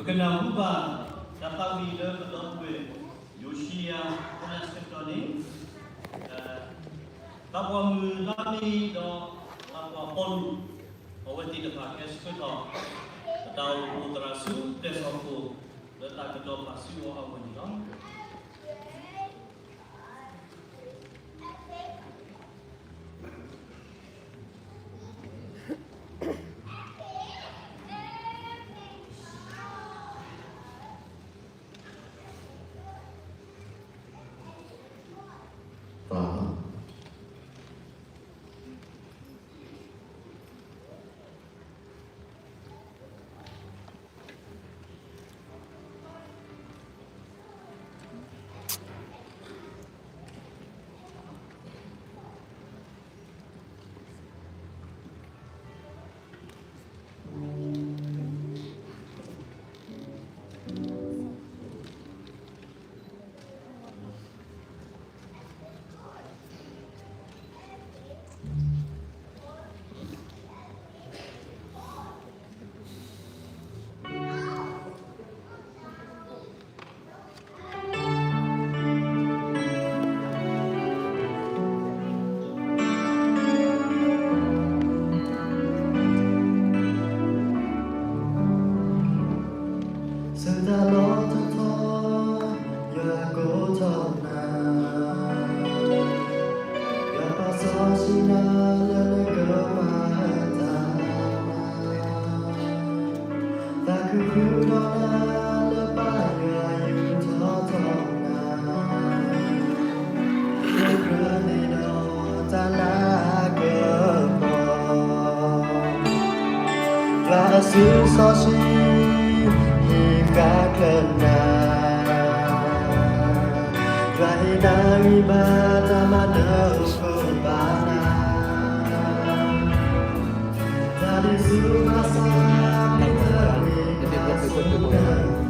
ပကနၢ်ဟူဘၣ်တၢ်သးဝံၣ်လၢပဒီပုၢ်ဝဲၢ် ယိၤၡံယၤ အနၢ်ဆၢကတီၢ်န့ၣ်, သးပှၢ်မုၣ်လါမ့ၤဒီး သးပှၢ်ပီလူး, အဝဲသ့ၣ်တဖၣ်ကဲဆှၢထီၣ် ပတၢ်အိၣ်ဖှိၣ်သရၣ်ဆူကျဲးစၢးခိၣ် လၢတၢ်ကဒီးပာ်စုအီၤအဂီၢ်န့ၣ်လီၤ. ဆၢတၢ်လီၢ်တတီၤ ယွၤကိးထီၣ်နၤ, ယွၤပာ်စီဆှံနၤလၢနကမၤတၢ်မၤ, သးခုဃုာ်ဒီးနၤလၢပၢ်ယွၤယူာ်ထီၣ်ထီၣ်နၤ, လၢကြၢးန့ၣ်ဒီးတၢ်လၤကပီၤ ယွၤအစုစီဆှံ ဟ့ၣ်ဃၣ်ချၢနၤ, ယွၤဟ့ၣ်နၤဂံၢ်ဘါတၢ်မၤနၢၤအိၣ်ခိးဘၣ်နၤ, တၢ်ဒ်ဆူဘၣ်ဆၣ် မ့ၢ်တမ့ၢ်ဘၣ်ဆၣ် ဆၢတၢ်လီၢ်တတီၤ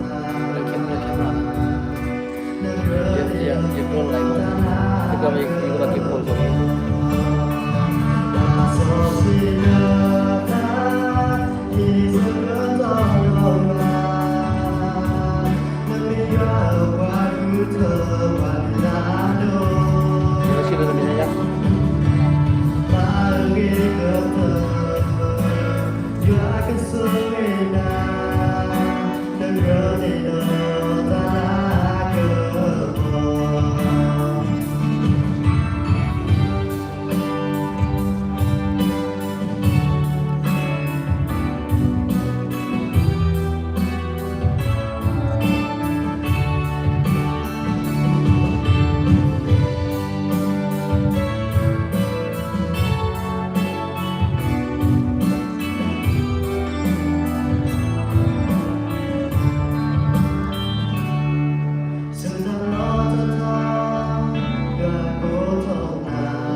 ယွၤကိးထီၣ်နၤ,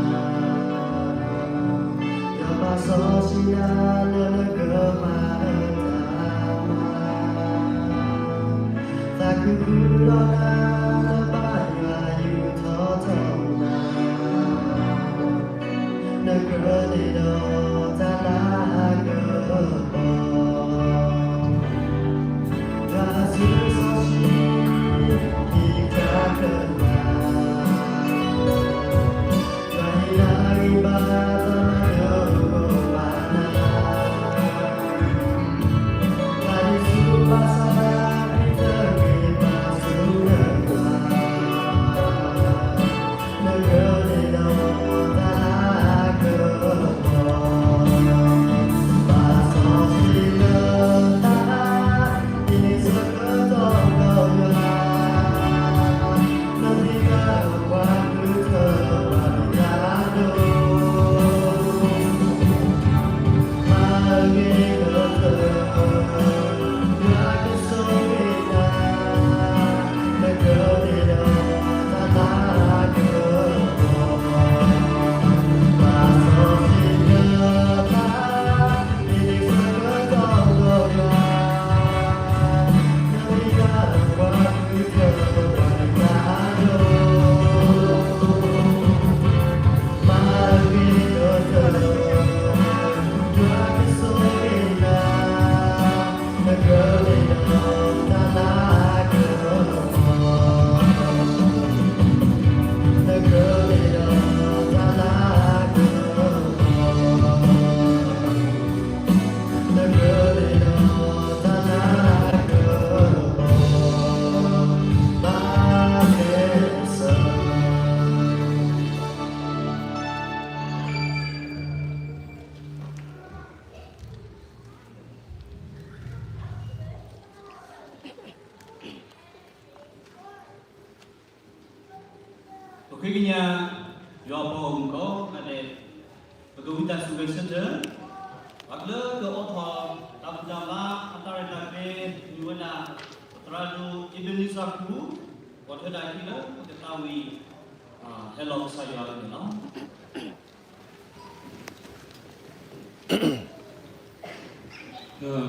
ယွၤပာ်စီဆှံနၤလၢနကမၤတၢ်မၤ, သးခုဃုာ်ဒီးနၤလၢပၢ်ယွၤယူာ်ထီၣ်ထီၣ်နၤ နကြၢးန့ၣ်ဒီးတၢ်လၤကပီၤ, တၢ်စုစီဆှံ ဟ့ၣ်တၢ်ကမၣ်, တၢ်ဟ့ၣ်လၤဂံၢ်ဘါတၢ်မၤနၢၤအိၣ်ဘၣ်နၤ, တၢ်ဒ်ဆူဘၣ်ဆၣ် မ့ၢ်တမ့ၢ်ဘၣ်ဆၣ် နကြၢးန့ၣ်ဒီးတၢ်လၤကပီၤ ဃ့ကညး ယွၤအဖိမုၣ်ကီးဂၤဒဲး, ပကဝံသးစူၤဂဲၤဆၢထၢၣ်, ပှၤလၢကအိးထီၣ်တၢ်ဘူၣ်တၢ်ဘါ အတၢ်ရဲၣ်တၢ်ကျဲၤ မ့ၢ်ဝဲဒၣ် ပသရၣ်ဒိၣ် အ့ဘ့နံစၢ်ခူ ကိးထၢဒၣ်အခံလၢပကသးဝံၣ် ဟဲလီၤကစၢ်ယွၤအဂ့ၢ်န့ၣ်လီၤ.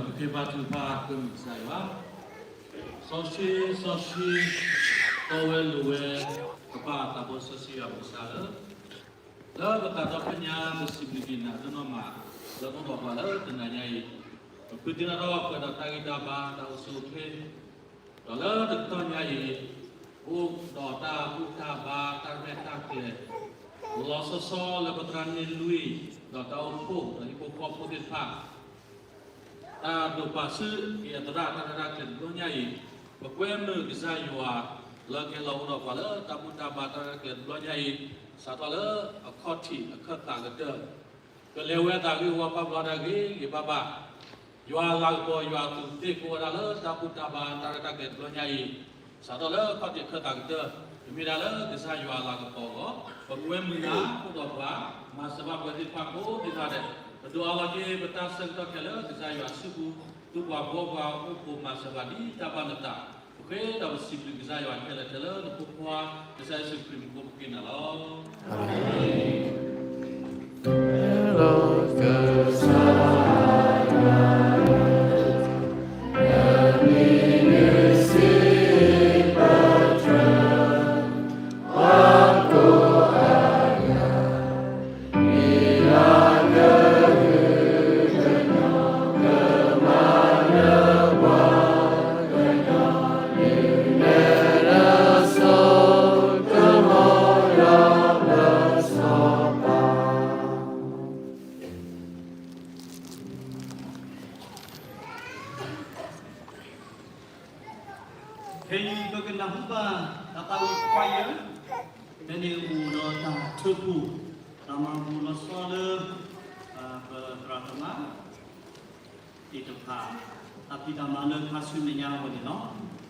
ပဃ့ဘါထုကဖၣ် ကွဲမုာ်ကစၢ်ယွၤ, စီဆှံစီဆှံ တီဝဲလိၤဝဲ ကဘၣ်တၢ်ဘီစီဆှံယွၤပကစၢ်လၢ လၢပသးဒီဖျၢၣ်ညါ ပစံးဘျုးက့ၤနၤနီၢ်နီၢ်မး လၢအိၣ်ဒီးပှၤလၢတနၤညါအံၤ, ပဖုသ့ၣ်နီၣ်ထီၣ်ပှဲၤဒီးတၢ်ဂံၢ်တၢ်ဘါ တၢ်အိၣ်ဆူၣ်အိၣ်ချ့ ဒီးလၢတကတီၢ်ညါအံၤ အိၣ်ဒီးတၢ်ဘူၣ်တၢ်ဘါ တၢ်ရဲၣ်တၢ်ကျဲၤ လီၤဆီဆီလၢပသရၣ်န့ၢ်လွံၢ် ဒီးတၢ်အိၣ်ဖှိၣ်ဒီးဟံၣ်ဖိဃီဖိသ့ၣ်တဖၣ် တၢ်ဒိးပာ်ဆူၣ်က့ၤအသရၣ်တၢ်ရဲၣ်တၢ်ကျဲၤတဘျီညါအံၤ, ပကွဲမုာ်ကစၢ်ယွၤ လၢကဟဲလီၤအိၣ်ဒီးပှၤလၢတၢ်ဘူၣ်တၢ်ဘါတၢ်ရဲၣ်တၢ်ကျဲၤတဘျီညါအံၤ, စးထီၣ်လၢအခီၣ်ထံးအခၢၣ်သးကတၢၢ် ကလဲၤဝဲအသးဂ့ၢ်ဝီဘၣ်ဘျီဒၣ်ဂ့ၤဂ့ၤဘၣ်ဘၣ်, ယွၤအလၤကပီၤ ယွၤအသူးသ့ၣ်ကိးဝဲဒၣ်လၢတၢ်ဘူၣ်တၢ်ဘါတၢ်ရဲၣ်တၢ်ကျဲၤတဘျီညါအံၤ, စးထီၣ်လၢအခီၣ်ထံးအခၢၣ်သးကတၢၢ် ပမ့ၢ်ဒၣ်လၢကစၢ်ယွၤအလၤကပီၤအဂီၢ်, ပကွဲမုာ်နၤအိၣ်ဒီးပှၤ, မၤစၢၤဘၣ်ပှၤသ့ၣ်တဖၣ်ကိးသ့ၣ်တဖၣ်ဒီး, ပဒိးအးလီၤက့ၤပတၢ်ဆၢကတီၢ်ခဲလၢာ်လၢကစၢ်ယွၤစုပူၤ, သူပှၤဘှီပှၤအိၣ်ဖှိၣ်မၤစၢၤဘၣ်ဒ်တၢ်ဘၣ်နသး, ပဃ့ဒီးပစံးဘျုးကစၢ်ယွၤခဲလၢာ်ခဲဆ့လၢနဖိခွါ ကစၢ်ယ့ၣ်ၡူးခရံာ်အမံၤ ပဃ့နၤလီၤ. အၤမ့ၣ်. Can you go to Nahuba, Tatawi Choir? ဖဲန့ၣ်အိၣ်ဒီးတၢ်ထၢပူၤ, တၢ်မၤဘူၣ်လီၤဆီလၢ ပသရၣ်သမါသ့ၣ်တဖၣ် တၢ်ဖံးတၢ်မၤလၢခါဆူမဲာ်ညါအဂီၢ်န့ၣ်လီၤ.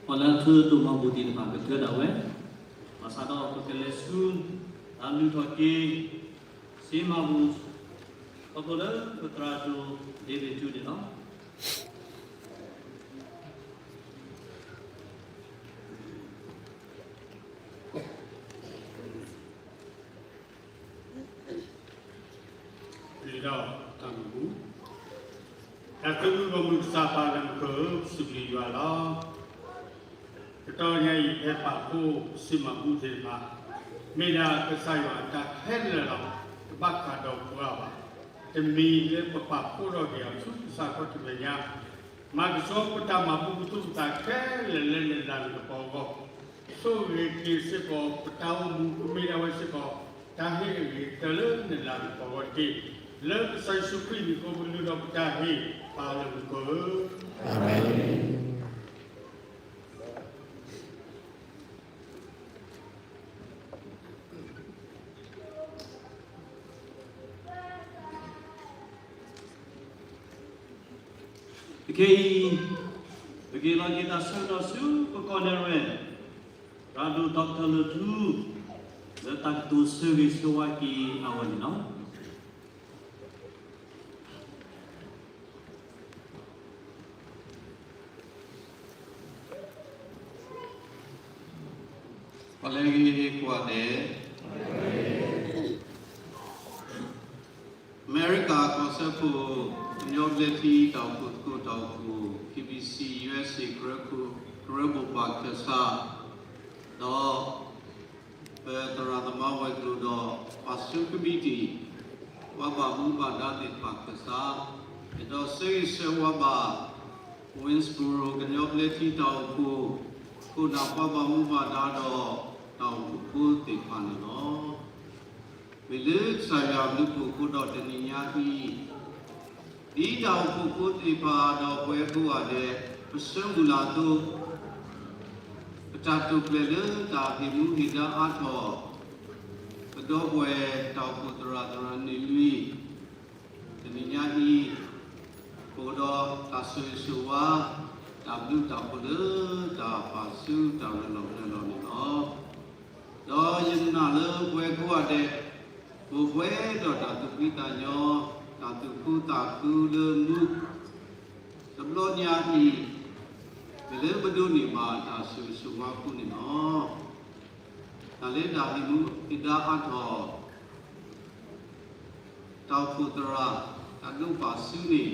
ပှၤလၢအထၢဒိၣ်မးပူၤသ့ၣ်တဖၣ်ကထၢဒၣ်ဝဲ, ဘၣ်ဆၣ်ဒီးပကလဲၤဆူ တၢ်လုၢ်ထီၣ်က့ၤ စ့မၤဘူၣ် ခီဖျိလၢပသရၣ်ဒိၣ် David Chu န့ၣ်လီၤ. ပျံၤဒီးတၢ်မၤဘူၣ်. တၢ်သးခုဂီၢ်မုၢ်ကစၢ်ပၢ်လၢမူခိၣ်ဧၢ, ပစံးဘျုးယွၤလီၤ. ကတီၢ်ညါအံၤ ဖဲပာ်ဖှိၣ်စ့မၤဘူၣ်သ့ၣ်တဖၣ်, မ့ၢ်ဒၣ်ကစၢ်ယွၤအတၢ်ခဲလၢာ်လီၤ. တဘၣ်ဃးဒီးပှၤဘၣ်. တမံၤလၢပပာ်ဖှိၣ်ထီၣ်က့ၤအီၤဆူကစၢ်ခီၣ်ထံးမဲာ်ညါ, မၤကဆှီပတၢ်မၤဘူၣ်ကသူၣ်ပသးခဲလၢာ်လၢနလၤနကပီၤအဂီၢ်, ဆိၣ်ဂ့ၤက့ၤစ့ၢ်ကီး ပတၢ်အိၣ်မူကမ့ၢ်ဒၣ်ဝဲစ့ၢ်ကီး တၢ်ဟ့ၣ်အဂ့ၤကတၢၢ်လၢနလၤနကပီၤအဂီၢ်တက့ၢ်. လၢကစၢ်ယ့ၣ်ၡူးခရံာ်အမံၤအဃိ ပလုၢ်ထီၣ်ပတၢ်ဟ့ၣ် ပၢ်လၢမူခိၣ်ဧၢ, အၤမ့ၣ်. ခဲအံၤ ပကဟ့ၣ်လီၤက့ၤတၢ်ဆၢကတီၢ်ဆူပကီၢ်နဲၣ်ရွဲၣ် သရၣ်ဒိၣ် Doctor လၢၢ်ထူ လၢတၢ်ကတိၤဆၢဂ့ၤဆၢဝါက့ၤအဂီၢ်န့ၣ်လီၤ. ပှၤလၢအဂ့ၤကိးဂၤဒဲး, အမဲရကၤကီၢ်စၢဖှိၣ် ကညီဘျၢထံတၢ်အိၣ်ဖှိၣ်သကိးတၢ်အိၣ်ဖှိၣ် KBC USA ကရၢခိၣ် ကရၢမိၢ်ပှၢ်ခၢၣ်စး, ဒီး ပသရၣ်သမါဝဲၤကျိၤဒီး ပှၤဆူကမံးတံာ် ပှၤဘၣ်မူဘၣ်ဒါသ့ၣ်တဖၣ်ခၢၣ်စး, ဒီးဆၢဂ့ၤဆၢဝါဘၣ် Waynesboro ကညီဘျၢထံတၢ်အိၣ်ဖှိၣ် ခိၣ်နၢ်ပှၤဘၣ်မူဘၣ်ဒါဒီး တၢ်အိၣ်ဖှိၣ်ဖိသ့ၣ်တဖၣ်န့ၣ်လီၤ. မ့ၢ်လၢကစၢ်ယွၤအဘျုးအဖှိၣ်အဃိဒီးတနံၤညါအံၤ, ဒ်တၢ်အိၣ်ဖှိၣ်ဖိသ့ၣ်တဖၣ်ဒီးပဝဲကိးဂၤဒဲး ပဆၢမုၢ်လၢ်အသိး, ပတၢ်တိာ်ကျဲၤလၢတၢ်ဟ့ၣ်မူဟ့ၣ်ဒါအါထီၣ် ပဒီပုၢ်ဝဲၢ်တၢ်အိၣ်ဖှိၣ်သရၣ်သရၣ်မုၣ်လွံၢ် တနံၤညါအံၤ, အိၣ်ဒီးတၢ်ဆိၣ်ဂ့ၤဆိၣ်ဝါ, တၢ်ဘျုးတၢ်ဖှိၣ်လၢတၢ်ပာ်ဆူတၢ်ရၤလီၤဖဲလီၤန့ၣ်လီၤ. ဒီးယနာ်လၢပဝဲကိးဂၤဒဲး, အိၣ်ပှဲၤဒီးတၢ်သူၣ်ဖှံသးညီ, တၢ်သူၣ်ခုသးခုလၢမူ, တဘျီညါအံၤ, မ့ၢ်လၢပဒိးန့ၢ်ဘၣ်တၢ်ဆိၣ်ဂ့ၤဆိၣ်ဝါအဃိန့ၣ်လီၤ. တၢ်လၢတၢ်ဟ့ၣ်မူဟ့ၣ်ဒါအါထီၣ် တၢ်အိၣ်ဖှိၣ်သရၣ် တၢ်ဒိးပာ်စုန့ၣ်,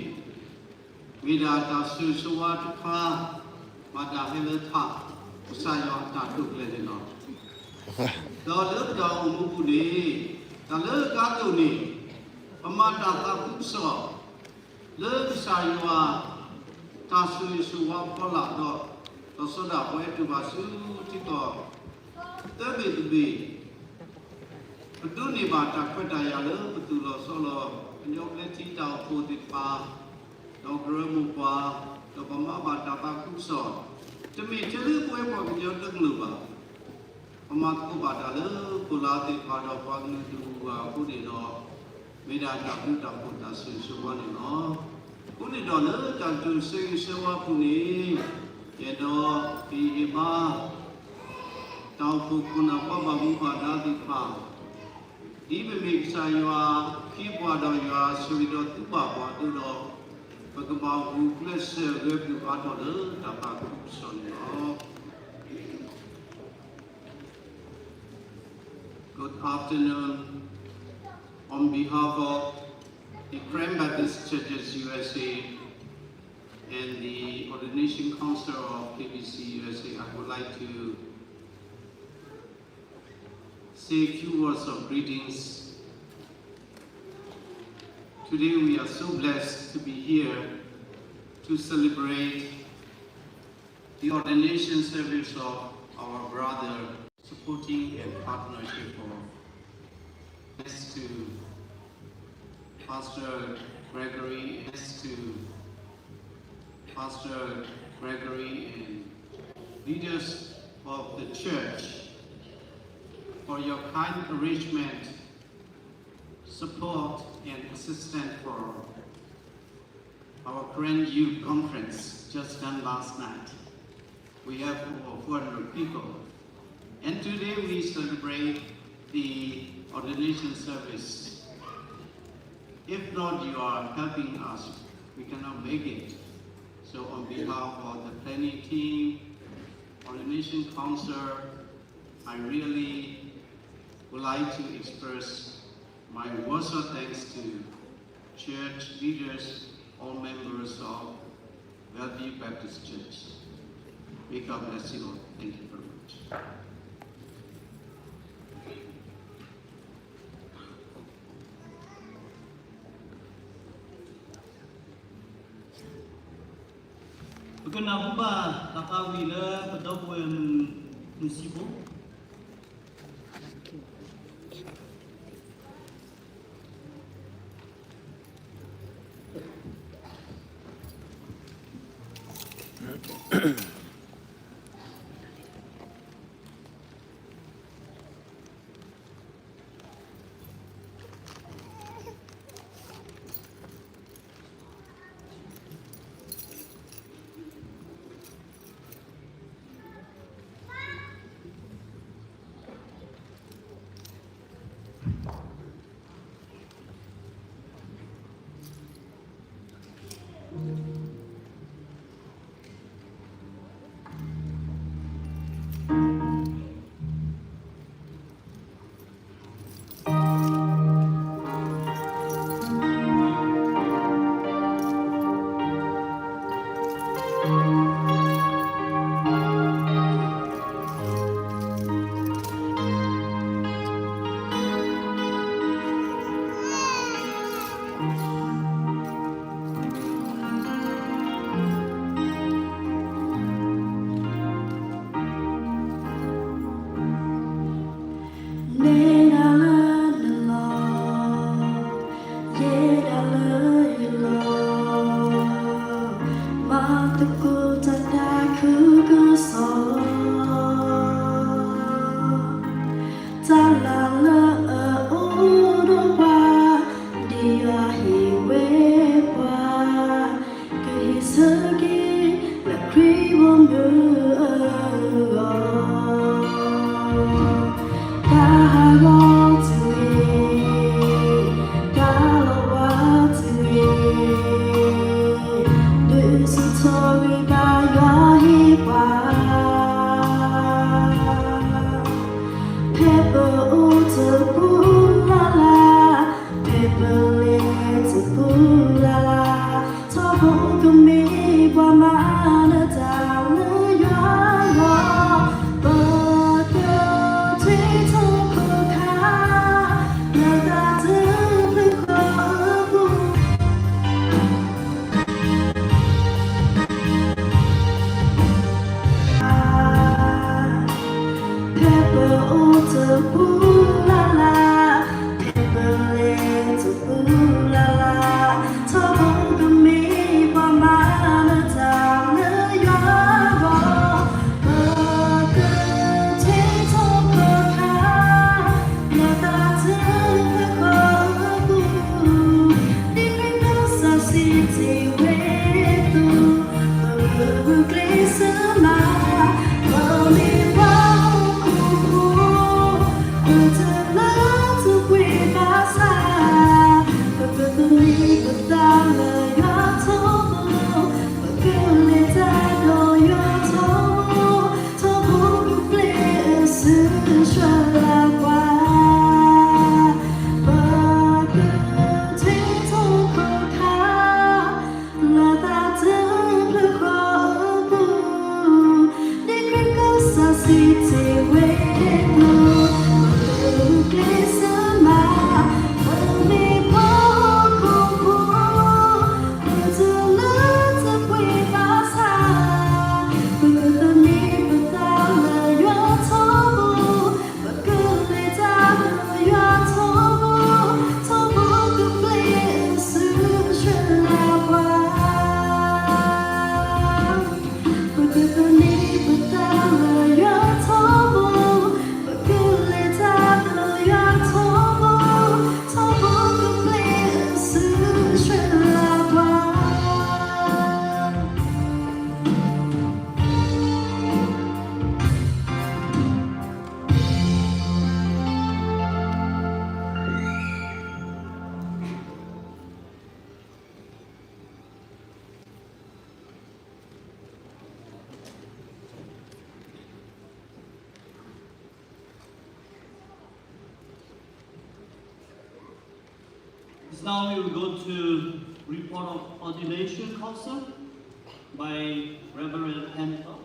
မ့ၢ်ဒၣ်တၢ်ဆိၣ်ဂ့ၤဆိၣ်ဝါတခါ, မၤတၢ်ဟဲလၢထး, ကစၢ်ယွၤအတၢ်တိာ်ကျဲၤန့ၣ်လီၤ. ဒီးလၢပတၢ်အိၣ်မူပူၤန့ၣ်, တၢ်လၢအကါဒိၣ်န့ၣ်, ပမၤတၢ်သးခုကစီၣ် လၢကစၢ်ယွၤ တၢ်ဆိၣ်ဂ့ၤဆိၣ်ဝါဖီလာ်ဒီး, ဒီးစီၤဒၣ်ပဝဲတုၤဘၣ်ဆူထံကီၢ် သၢဘ့ၣ်တဘ့ၣ်, ပဒိးန့ၢ်ဘၣ်တၢ်ခွဲးတၢ်ယာ်လၢပသူၣ်လီၤဆီလီၤ, ကညီဘျၢထံတၢ်အိၣ်ဖှိၣ်သ့ၣ်တဖၣ်, ဒီးကရၢမိၢ်ပှၢ်, ဒီးပမၤဘၣ်တၢ်သးခုကစီၣ်, တမ့ၢ်ထဲလၢပဝဲပှၤကညီတကလုာ်ဘၣ်. ပမၤသကိးဘၣ်တၢ်လၢခိၣ်လၢ်သ့ၣ်တဖၣ်ဒီးပှၤကလုာ်တဂၤဂၤအဃိန့ၣ်ဒီး, မ့ၢ်ဒၣ်တၢ်ဘျုးတၢ်ဖှိၣ်တၢ်ဆိၣ်ဂ့ၤဆိၣ်ဝါန့ၣ်လီၤ. အဃိန့ၣ်ဒီးလၢတၢ်ကတိၤဆၢဂ့ၤဆၢဝါအပူၤန့ၣ်, ယအဲၣ်ဒိးဟ့ၣ်ဂံၢ်ဟ့ၣ်ဘါ တၢ်အိၣ်ဖှိၣ်ခိၣ်နၢ်ပှၤဘၣ်မူဘၣ်ဒါသ့ၣ်တဖၣ်, ဒ်ပမ့ၢ်ကစၢ်ယွၤခ့ပှၤဒီးယွၤဆိၣ်ဂ့ၤဒီးသူဘၣ်ပှၤအသိးဒီး, ပကဘၣ်ဂုာ်ကျဲးစၢးဂဲၤပူၤအါထီၣ်လၢတၢ်သးခုကစီၣ်န့ၣ်လီၤ. Good afternoon. On behalf of the Karen Baptist Churches U S A and the Ordination Council of K B C U S A, I would like to say a few words of greetings. Today we are so blessed to be here to celebrate the ordination service of our brother. Supporting and partnership of, thanks to Pastor Gregory, thanks to Pastor Gregory and leaders of the church for your kind arrangement, support, and assistance for our Karen Youth Conference just done last night. We have over four hundred people. And today we celebrate the ordination service. If not, you are helping us, we cannot make it. So on behalf of the planning team, ordination council, I really would like to express my words of thanks to church leaders, all members of Bellevue Baptist Church. May God bless you all. Thank you very much. ပကနၢ်ဟူဘၣ်တၢ်သးဝံၣ်လၢပဒီပုၢ်ဝဲၢ်မုၢ်နုာ်ဆံးဖိ န့ၢ်ဒၣ်လၢနလီၢ်, ယဲဒၣ်လၢယလီၢ်, မၤသကိးတၢ်သးခုကစီၣ်, တၢ်လၢ်လၢအအိၣ်ဒီးပှၤ, ဒ်ယွၤဟ့ၣ်ဝဲပှၤ, ကဟ့ၣ်ဆၢက့ၤ လၢခရံာ်ဖိမုၢ်အဂီၢ်, တၢ်ဟးဂီၤတဂ့ၤ, တၢ်လီၤဝါတဂ့ၤ, ဒုးဆူၣ်ထီၣ်ဂံၢ်ဘါယွၤဟ့ၣ်ပှၤ, ဖဲပအိၣ်တပူၤလၢ်လၢ်, ဖဲပလဲၤတပူၤလၢ်လၢ်, ထီဘိကမ့ၢ်ပှၤမၤနတၢ်လၢယွၤအဂီၢ်, ပကထံၣ်ထီၣ်ခိၣ်ခါ Now we will go to report of ordination council by Reverend Hamilton.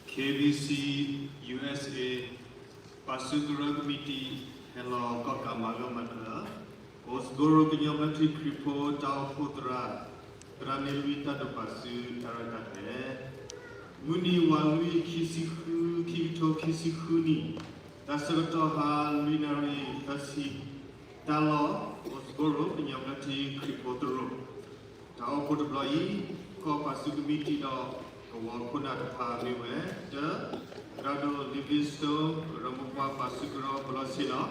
K B C U S A ပာ်စုကရၢကမံးတံာ် ဟဲလီၤကီၣ်ကးမၤဂၢၢ်မၤကျၢၤ အိၣ်စကီရိၤကညီဘျၢထံခရံာ်ဖိတၢ်အိၣ်ဖှိၣ်သရၣ် သရၣ်န့ၢ်လွံၢ်တၢ်ဒိးပာ်စုတၢ်ရဲၣ်တၢ်ကျဲၤ မုၢ်နံၤဝးလွံၢ် ခံဆံဃု ခံကထိခံဆံဃုနံၣ် တၢ်ဆၢကတီၢ်ဟါလွံၢ်နၣ်ရံၣ်သၢဆံ တၢ်လီၢ် အိၣ်စကီရိၤကညီဘျၢထံခရံာ်ဖိသရိာ် တၢ်အိၣ်ဖှိၣ်တဘျီအံၤ ကီၢ်ပာ်စုကမံးတံာ်ဒီး ကဝီၤခိၣ်နၢ်တဖၣ်မ့ၢ်ဝဲ တၢ သရၣ်ဒိၣ် Livingstone ကရၢမိၢ်ပှၢ်ပာ်စုကရၢပလီၢ်ဆ့ၣ်နီၤ,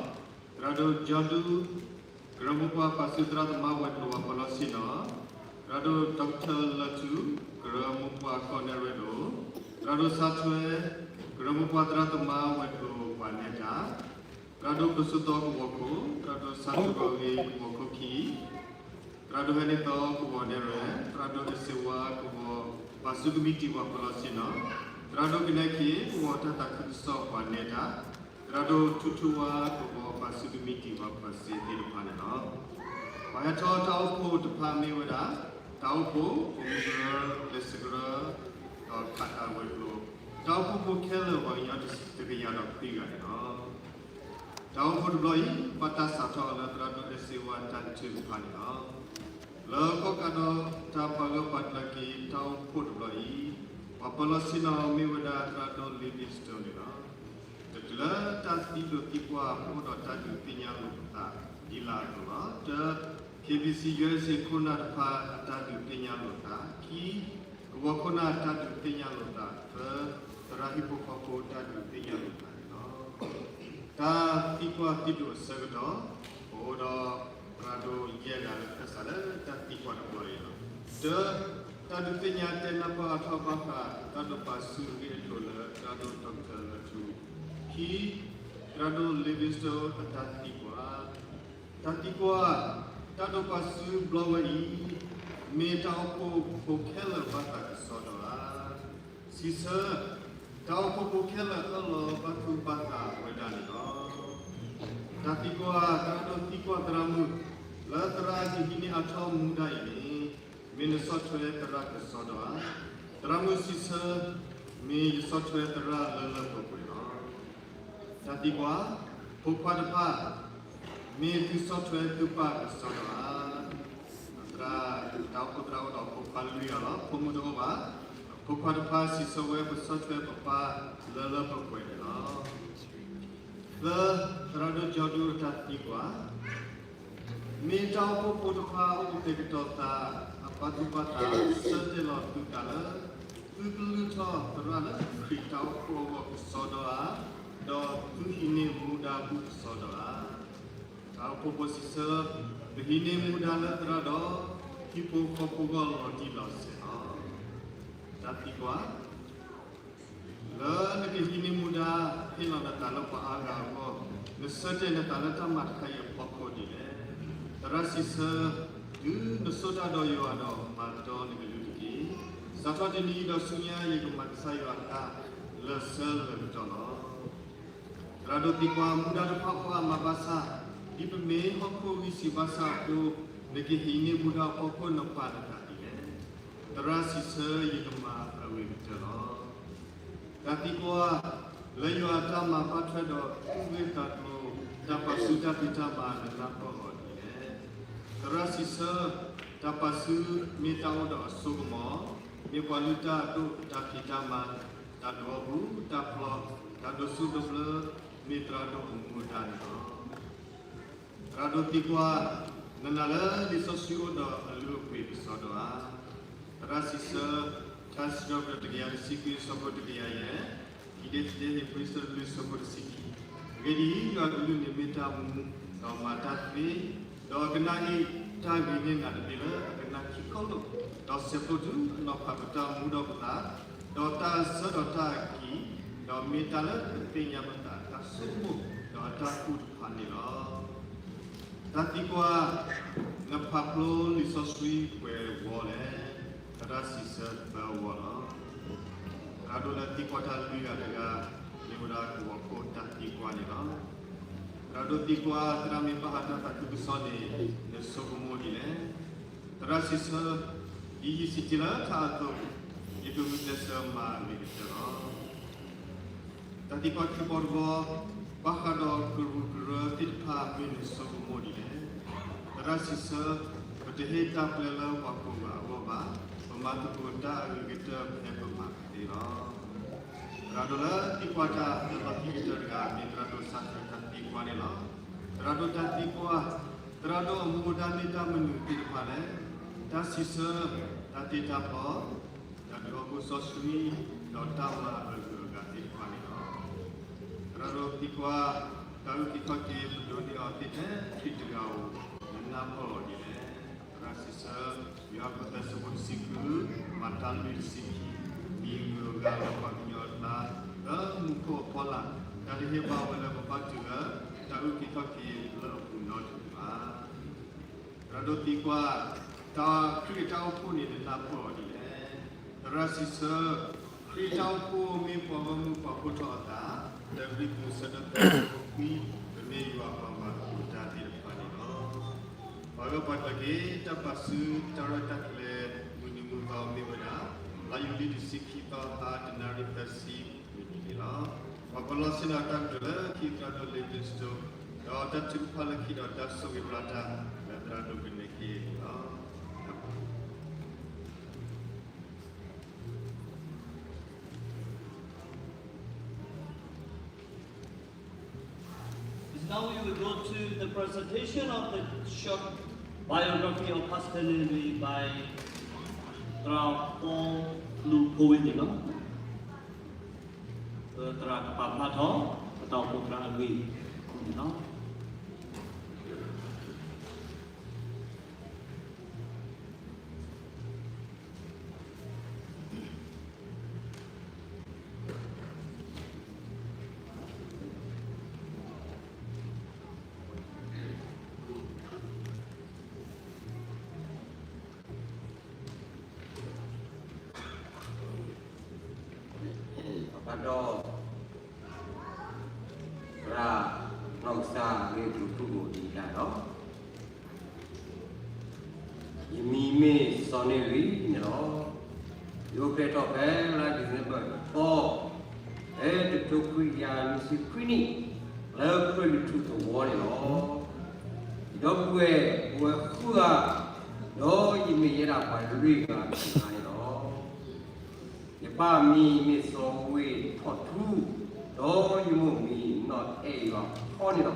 သရၣ်ဒိၣ် ကၠီဒူ ကရၢမိၢ်ပှၢ်ပာ်စုသရၣ်သမါဝဲၤကျိၤဝဲၤပလီၢ်ဆ့ၣ်နီၤ, သရၣ်ဒိၣ် Doctor လၢထူ ကရၢမိၢ်ပှၢ်ကီၢ်နဲၣ်ရွဲၣ်ဒိၣ်, သရၣ်ဒိၣ်ဆါထွဲ ကရၢမိၢ်ပှၢ်သရၣ်သမါဝဲၤကျိၤပှၤနဲတၢ် သရၣ်ဒိၣ်ကစိသီကဝီၤခိၣ်, သရၣ်ဒိၣ်ဆါထူကီၢ်ဂ့ၤကဝီၤခိၣ်ခံ, သရၣ်ဒိၣ်ဟဲန့ၢ်သီကဝီၤနဲၣ်ရွဲၣ်, သရၣ်ဒိၣ်အဲၣ်စ့ဝါကဝီၤပာ်စုကမံးတံာ်ပှၤပလီၢ်ဆ့ၣ်နီၤ, သရၣ်ဒိၣ်ကနဲခ့ကဝီၤတၢ်သးခုကစီၣ်ပှၤနဲတၢ်, သရၣ်ဒိၣ်ထူထူဝါကဝီၤပာ်စုကမံးတံာ်ပှၤပှၤစ့သ့ၣ်တဖၣ်န့ၣ်လီၤ. ပှၤဟဲထီၣ်တၢ်အိၣ်ဖှိၣ်တဖၣ်မ့ၢ်ဝဲဒၣ် တၢ်အိၣ်ဖှိၣ် ပိာ်မုၣ်ကရၢ ကျဲးစၢးကရၢ ဒီးခးတၢ်ဝဲၤကျိၤ, တၢ်အိၣ်ဖှိၣ်ဖိခဲလၢာ်ပှၤကညီတကယၤဒီးခွံဂၤန့ၣ်လီၤ. တၢ်အိၣ်ဖှိၣ်တဘျီအံၤ ဘၣ်တၢ်စးထီၣ်အီၤလၢသရၣ်ဒိၣ်အဲၣ်စ့ဝါတၢ်ထုကဖၣ်န့ၣ်လီၤ. လၢကီၢ်ကးဒီးတၢ်ပာ်ဂၢၢ်ပာ်ကျၢၤက့ၤတၢ်အိၣ်ဖှိၣ်တဘျီအံၤ ပှၤပလီၢ်ဆ့ၣ်နီၤမ့ၢ်ဝဲဒၣ်သရၣ်ဒိၣ် Livingstone န့ၣ်လီၤ. တချုးလၢတၢ်သံဒိးသံကွၢ်ပအိၣ်ဒီးတၢ်ဒုးသ့ၣ်ညါလိာ်ပသးဒ်လာ်အသိးလီၤ. တၢ K B C U S A ခိၣ်နၢ်တဖၣ်အတၢ်ဒုးသ့ၣ်ညါလိာ်သး, ခံ ကဝီၤခိၣ်နၢ်တၢ်ဒုးသ့ၣ်ညါလိာ်သး, သၢ သရၣ်ဟံၣ်ဖိဃီဖိတၢ်ဒုးသ့ၣ်ညါလိာ်သးန့ၣ်လီၤ. တၢ်သံကွၢ်သံဒိးအဆၢကတီၢ် ပအိၣ်ဒီးသရၣ်ဒိၣ်ယဲၢ်ဂၤလၢဖဲစးလၢတၢ်သံကွၢ်တဘျီအံၤလီၤ. တၢ တၢ်ဒုးသ့ၣ်ညါတဲနၢ်ပၢၢ်အါထီၣ်ဘၣ်ဃးတၢ်ဒိးပာ်စုအဂ့ၢ်အကျိၤလၢသရၣ်ဒိၣ် Doctor လၢထူ, ခံ သရၣ်ဒိၣ် Livingstone အတၢ်သံကွၢ် တၢ်သံကွၢ်, တၢ်ဒိးပာ်စုဘျီဝဲအံၤ မ့ၢ်တၢ်အိၣ်ဖှိၣ်ဖိခဲလၢာ်ဘၣ်သးကစီဒီဧါ. စံးဆၢ, တၢ်အိၣ်ဖှိၣ်ဖိခဲလၢာ်အၢၣ်လီၤဘၣ်သူၣ်ဘၣ်သးဝဲဒၣ်န့ၣ်လီၤ. တၢ်သံကွၢ်, သရၣ်ဒိၣ်သံကွၢ်သရၣ်မုၣ် လၢသရၣ်ကဟံးန့ၢ်အါထီၣ်မူဒါအံၤန့ၣ် မ့ၢ်နဆီၣ်ထွဲသရၣ်ကစီဒီဧါ. သရၣ်မုၣ်စံးဆၢ, မ့ၢ်ယဆီၣ်ထွဲသရၣ်လၢလၢပှဲၤပှဲၤလီၤ. တၢ်သံကွၢ်, ဖိခွါတဖၣ် မ့ၢ်သုဆီၣ်ထွဲသုပၢ်ကစီဒီဧါ. သရၣ်, တၢ်အိၣ်ဖှိၣ်သရၣ်အိၣ်ဒီးဖိခွါလွံၢ်ဂၤလီၤ. ဖိမုၣ်တအိၣ်ဘၣ်. ဖိခွါတဖၣ်စံးဆၢဝဲ ပဆီၣ်ထွဲပပၢ်လၢလၢပှဲၤပှဲၤန့ၣ်လီၤ. သၢ, သရၣ်ဒိၣ်ကၠီဒူတၢ်သံကွၢ် မ့ၢ်တၢ်အိၣ်ဖှိၣ်ဖိတဖၣ်အိၣ်ကတဲာ်ကတီၤသး အဘၣ်သူၣ်ဘၣ်သး ဆၢတဲာ်လီၤသုသးလၢ သုကလုၢ်ထီၣ်သရၣ်လၢခရံာ်တၢ်အိၣ်ဖှိၣ်အဂီၢ်ကစီဒီဧါ, ဒီးသုဟံးန့ၢ်မူဒါပူၤကစီဒီဧါ. တၢ်အိၣ်ဖှိၣ်ဖိစံးဆၢ, ပဟံးန့ၢ်မူဒါလၢသရၣ်ဒီး ဟံၣ်ဖိဃီဖိအဂီၢ်လီၤတံၢ်လီၤဆဲးလီၤ. တၢ်သံကွၢ် လၢနကဟံးန့ၢ်မူဒါ ဟ့ၣ်လီၤနသးလၢပှၤအါဂၤအဂီၢ်, နဆၢတဲာ်နသးလၢတၢ်မၤတခါအံၤအဖီခိၣ်ဒ်လဲၣ်. သရၣ်စံးဆၢ, တုၤနဆိၣ်တၢ်ဒီးယွၤဒီးမၤတီနကလုၢ်တက့ၢ်. စးထီၣ်တနံၤအံၤဒီးဆူညါ ယကမၤကစၢ်ယွၤအတၢ်လၢာ်ဆၢလၢာ်ကတီၢ်လီၤ. သရၣ်ဒိၣ်သံကွၢ် မူဒါတဖၣ်အိၣ်အါမးဘၣ်ဆၣ်, ဒ်ပမ့ၢ်ဟီၣ်ခိၣ်ဂံၢ်စၢ်ဘါစၢ်အဃိ, နကဟံးန့ၢ်မူဒါအဖီခိၣ်နပာ်နသးဒ်လဲၣ်. သရၣ်စံးဆၢ ယကမၤအဂ့ၤကတၢၢ်လီၤ. တၢ်သံကွၢ်, လၢယွၤအတၢ်မၤဘၣ်ထွဲဒီးသူၣ်ဂ့ၢ်သးကျိၤ တၢ်ပာ်ဆူၣ်တၢ်ဖံးတၢ်မၤနနၢ်ပၢၢ်အီၤဒ်လဲၣ်. သရၣ်စံးဆၢ, တၢ်ပာ်ဆူၣ်မ့ၢ်တၢ်အိၣ်ဒီးအစိကမီၤ, မ့ၢ်ပှၤလုၢ်တၢ်အဒိၣ်တၢ်ဖံးတၢ်မၤ, တၢ်ဒိးအီၣ်ပူၤတၢ်ဖျီ, တၢ်ဒိးဆူၣ်ဒိးဘျၢ, မ့ၢ်သရၣ်ဒိၣ်အမူအဒါန့ၣ်လီၤ. သရၣ်ဒိၣ်သံကွၢ်, နနာ်လၢလံာ်စီဆှံအိၣ်ဒီးအလုၢ်အပှ့ၤကစီဒီဧါ. သရၣ်စံးဆၢ, ထါစံးထီၣ်ပတြၢၤတကယၤတဆံခွံ အဆၢဖိတကယၤယဲၢ်, ခံဒ့တဒ့ ဧ့ၤဘြံၤ အဆၢလွံၢ် အဆၢဖိတဆံခံ, အဂ့ၢ်ဒ်အံၤ, ယွၤအကလုၢ်န့ၣ်မ့ၢ်တၢ်မူ, ဒီးမၤတၢ်သ့, ဒီးအကနၣ်အ့ၣ်တၢ်ဂ့ၤန့ၢ်နၤတဘ့ၣ်လၢအကနၣ်ခံခီလိာ်, ဒီးဆဲးဖျိတုၤအနီၤဖးပတၢ်မူဒီးပသး, ဒီးတၢ်အဆၢဒီးတၢ်အကံၢ်, ဒီးမ့ၢ်တၢ်လၢကသ့ၣ်ညါပသး တၢ်ဆိကမိၣ်, ဒီးအတၢ်ကူၣ်တဖၣ်န့ၣ်လီၤ. တၢ်သံကွၢ်, နဖးဖျိလံာ်စီဆှံပှဲၤဝီလဲၣ်. သရၣ်စံးဆၢသၢဝီလီၤ. သရၣ်ဒိၣ်လၢသံကွၢ်တၢ်လွံၢ်ဂၤတဂၤ မ့ၢ်ဝဲဒၣ်ကဝီၤခိၣ်တၢ်သံကွၢ်န့ၣ်လီၤ. သရၣ်ဒိၣ်သံကွၢ်, သရၣ်မ့ၢ်ဘၣ်ဟးတၢ်သးခုကစီၣ်န့ၣ် နဆိကမိၣ်ဒ်လဲၣ်. သရၣ်စံးဆၢ, ဒ်ယစံးတ့ၢ်လၢထးအသိး, ယကဂုာ်ကျဲးစၢးမၤအဂ့ၤကတၢၢ်လီၤ. တၢ်သံကွၢ်ခံဘီတဘီ, ဘၣ်ဃးဒီးကရူၢ်ကရၢသ့ၣ်တဖၣ် မ့ၢ်နဆိကမိၣ်ဒ်လဲၣ်. သရၣ်စံးဆၢ, ပတဟ့ၣ်တၢ်ပျဲလၢပှၤကိးဂၤအဂီၢ်ဘၣ်, ပမၤသကိးတၢ်အဂ့ၤကတၢၢ်ဖဲပမၤကသ့လီၤ. သရၣ်ဒိၣ်လၢသံကွၢ်တၢ်လၢလီၢ်ခံကတၢၢ်တဂၤ မ့ၢ်သရၣ်ဒိၣ်စးထၢၣ်တၢ်သံကွၢ်န့ၣ်လီၤ. သရၣ်ဒိၣ်တၢ်သံကွၢ်, သရၣ်ဒိၣ်အမူဒါမ့ၢ်တၢ်မနုၤသ့ၣ်တဖၣ်လဲၣ်. တၢ်စံးဆၢ, တၢ်တ့တၢ်ဖျီ, တၢ်ဒုးဟီၣ်ခိၣ်စီဆှံ, ဒီးတၢ်မၤအဂုၤအဂၤသ့ၣ်တဖၣ်န့ၣ်လီၤ. သရၣ်ဒိၣ်သံကွၢ်, တၢ်အုၣ်က့ၤခီၣ်က့ၤ ပဒိးန့ၢ်အီၤသ့ၣ်ထဲခံတဂၤဧိၤ, နနၢ်ပၢၢ်အီၤဒ်လဲၣ်. သရၣ်စံးဆၢ, ယိၤဟၣ်အခိၣ်သၢ အဆၢဖိတဆံဃု, မၤတၢ်လွံၢ်တဆံခံ, မံၤဂုၤအဂၤလၢပှၤကညီအကျါ, လၢမူခိၣ်အဖီလာ်, တၢ်တဟ့ၣ်ဘၣ်ဝဲလၢပဘၣ်တုၤလၢ တၢ်အုၣ်က့ၤခီၣ်က့ၤလၢအပူၤနီတမံၤဘၣ်. သရၣ်ဒိၣ်သံကွၢ်, တၢ်ခရံာ်အတၢ်အိၣ်ဖှိၣ်န့ၣ် နနၢ်ပၢၢ်အီၤဒ်လဲၣ်. သရၣ်စံးဆၢ, ခရံာ်အတၢ်အိၣ်ဖှိၣ်မ့ၢ်ပှၤဂီၢ်မုၢ်ပှၤဖှိၣ်ထီၣ်အသး, တၢ်ကရံၣ်သူး အဆၢဒိၣ်သၢ အဆၢဖိခွံ, ပမ့ၢ်ယွၤအပှၤမၤသကိးတၢ်သ့ၣ်တဖၣ်န့ၣ်လီၤ. ပှၤဂၢၢ်ပှၤကျၢၤက့ၤ တၢ်ပာ်စုတၢ်ရဲၣ်တၢ်ကျဲၤ မုၢ်နံၤမုၢ်သီမ့ၢ်ဝဲဒၣ် လါယူၤလံ တဆံခံသီ ဟါတနၣ်ရံၣ်သၢဆံမံးနံးန့ၣ်လီၤ. ပှၤပလီၢ်ဆ့ၣ်နီၤတၢ်ကတိၤလၢခံ သရၣ်ဒိၣ်လ့ၤတစတိၤ, ဒီးတၢ်ထုကဖၣ်လၢခံဒီးတၢ်ဆိၣ်ဂ့ၤဘျါတၢ်လၢသရၣ်ဒိၣ်ကနဲၣ်က့ၤန့ၣ်လီၤ. တၢ်ဘျုး Now we will go to the presentation of the short biography of Pastor Newby by သရၣ် Paul Lu Phoebe န့ၣ်လီၤ. သရၣ်ကပာ်ဖျါထီၣ် ပတၢ်အိၣ်ဖှိၣ်သရၣ်အဂ့ၢ်န့ၣ်လီၤ. ဒီး သရၣ်နီၢ်ကစၢ် မ့ၢ်ပူၤထူၣ်ဘိးဒံးတၢ်ဒီး ယမံၤမ့ၢ်စီၤန့ၣ်ဂံၢ်န့ၣ်လီၤ. ယအိၣ်ဖျဲၣ်ထီၣ်ဖဲလါ December တသီ, ဖဲတကထိခွံကယၤနွံဆံခွံနံၣ်, လၢခရံာ်လ့ၣ်ထူၣ်သဝီန့ၣ်လီၤ. ယဒီပုၢ်ဝဲၢ်အိၣ်ဝဲဃုဂၤ, ဒီးယမ့ၢ်ယဲဒၣ်ပှၤလွံၢ်ဂၤတဂၤန့ၣ်လီၤ. ယပၢ်မံၤမ့ၢ်စီၤဝ့ၢ်ထီၣ်ထူ, ဒီးယမိၢ်မံၤနီၢ်အဲၣ်ယွၤဖီန့ၣ်လီၤ.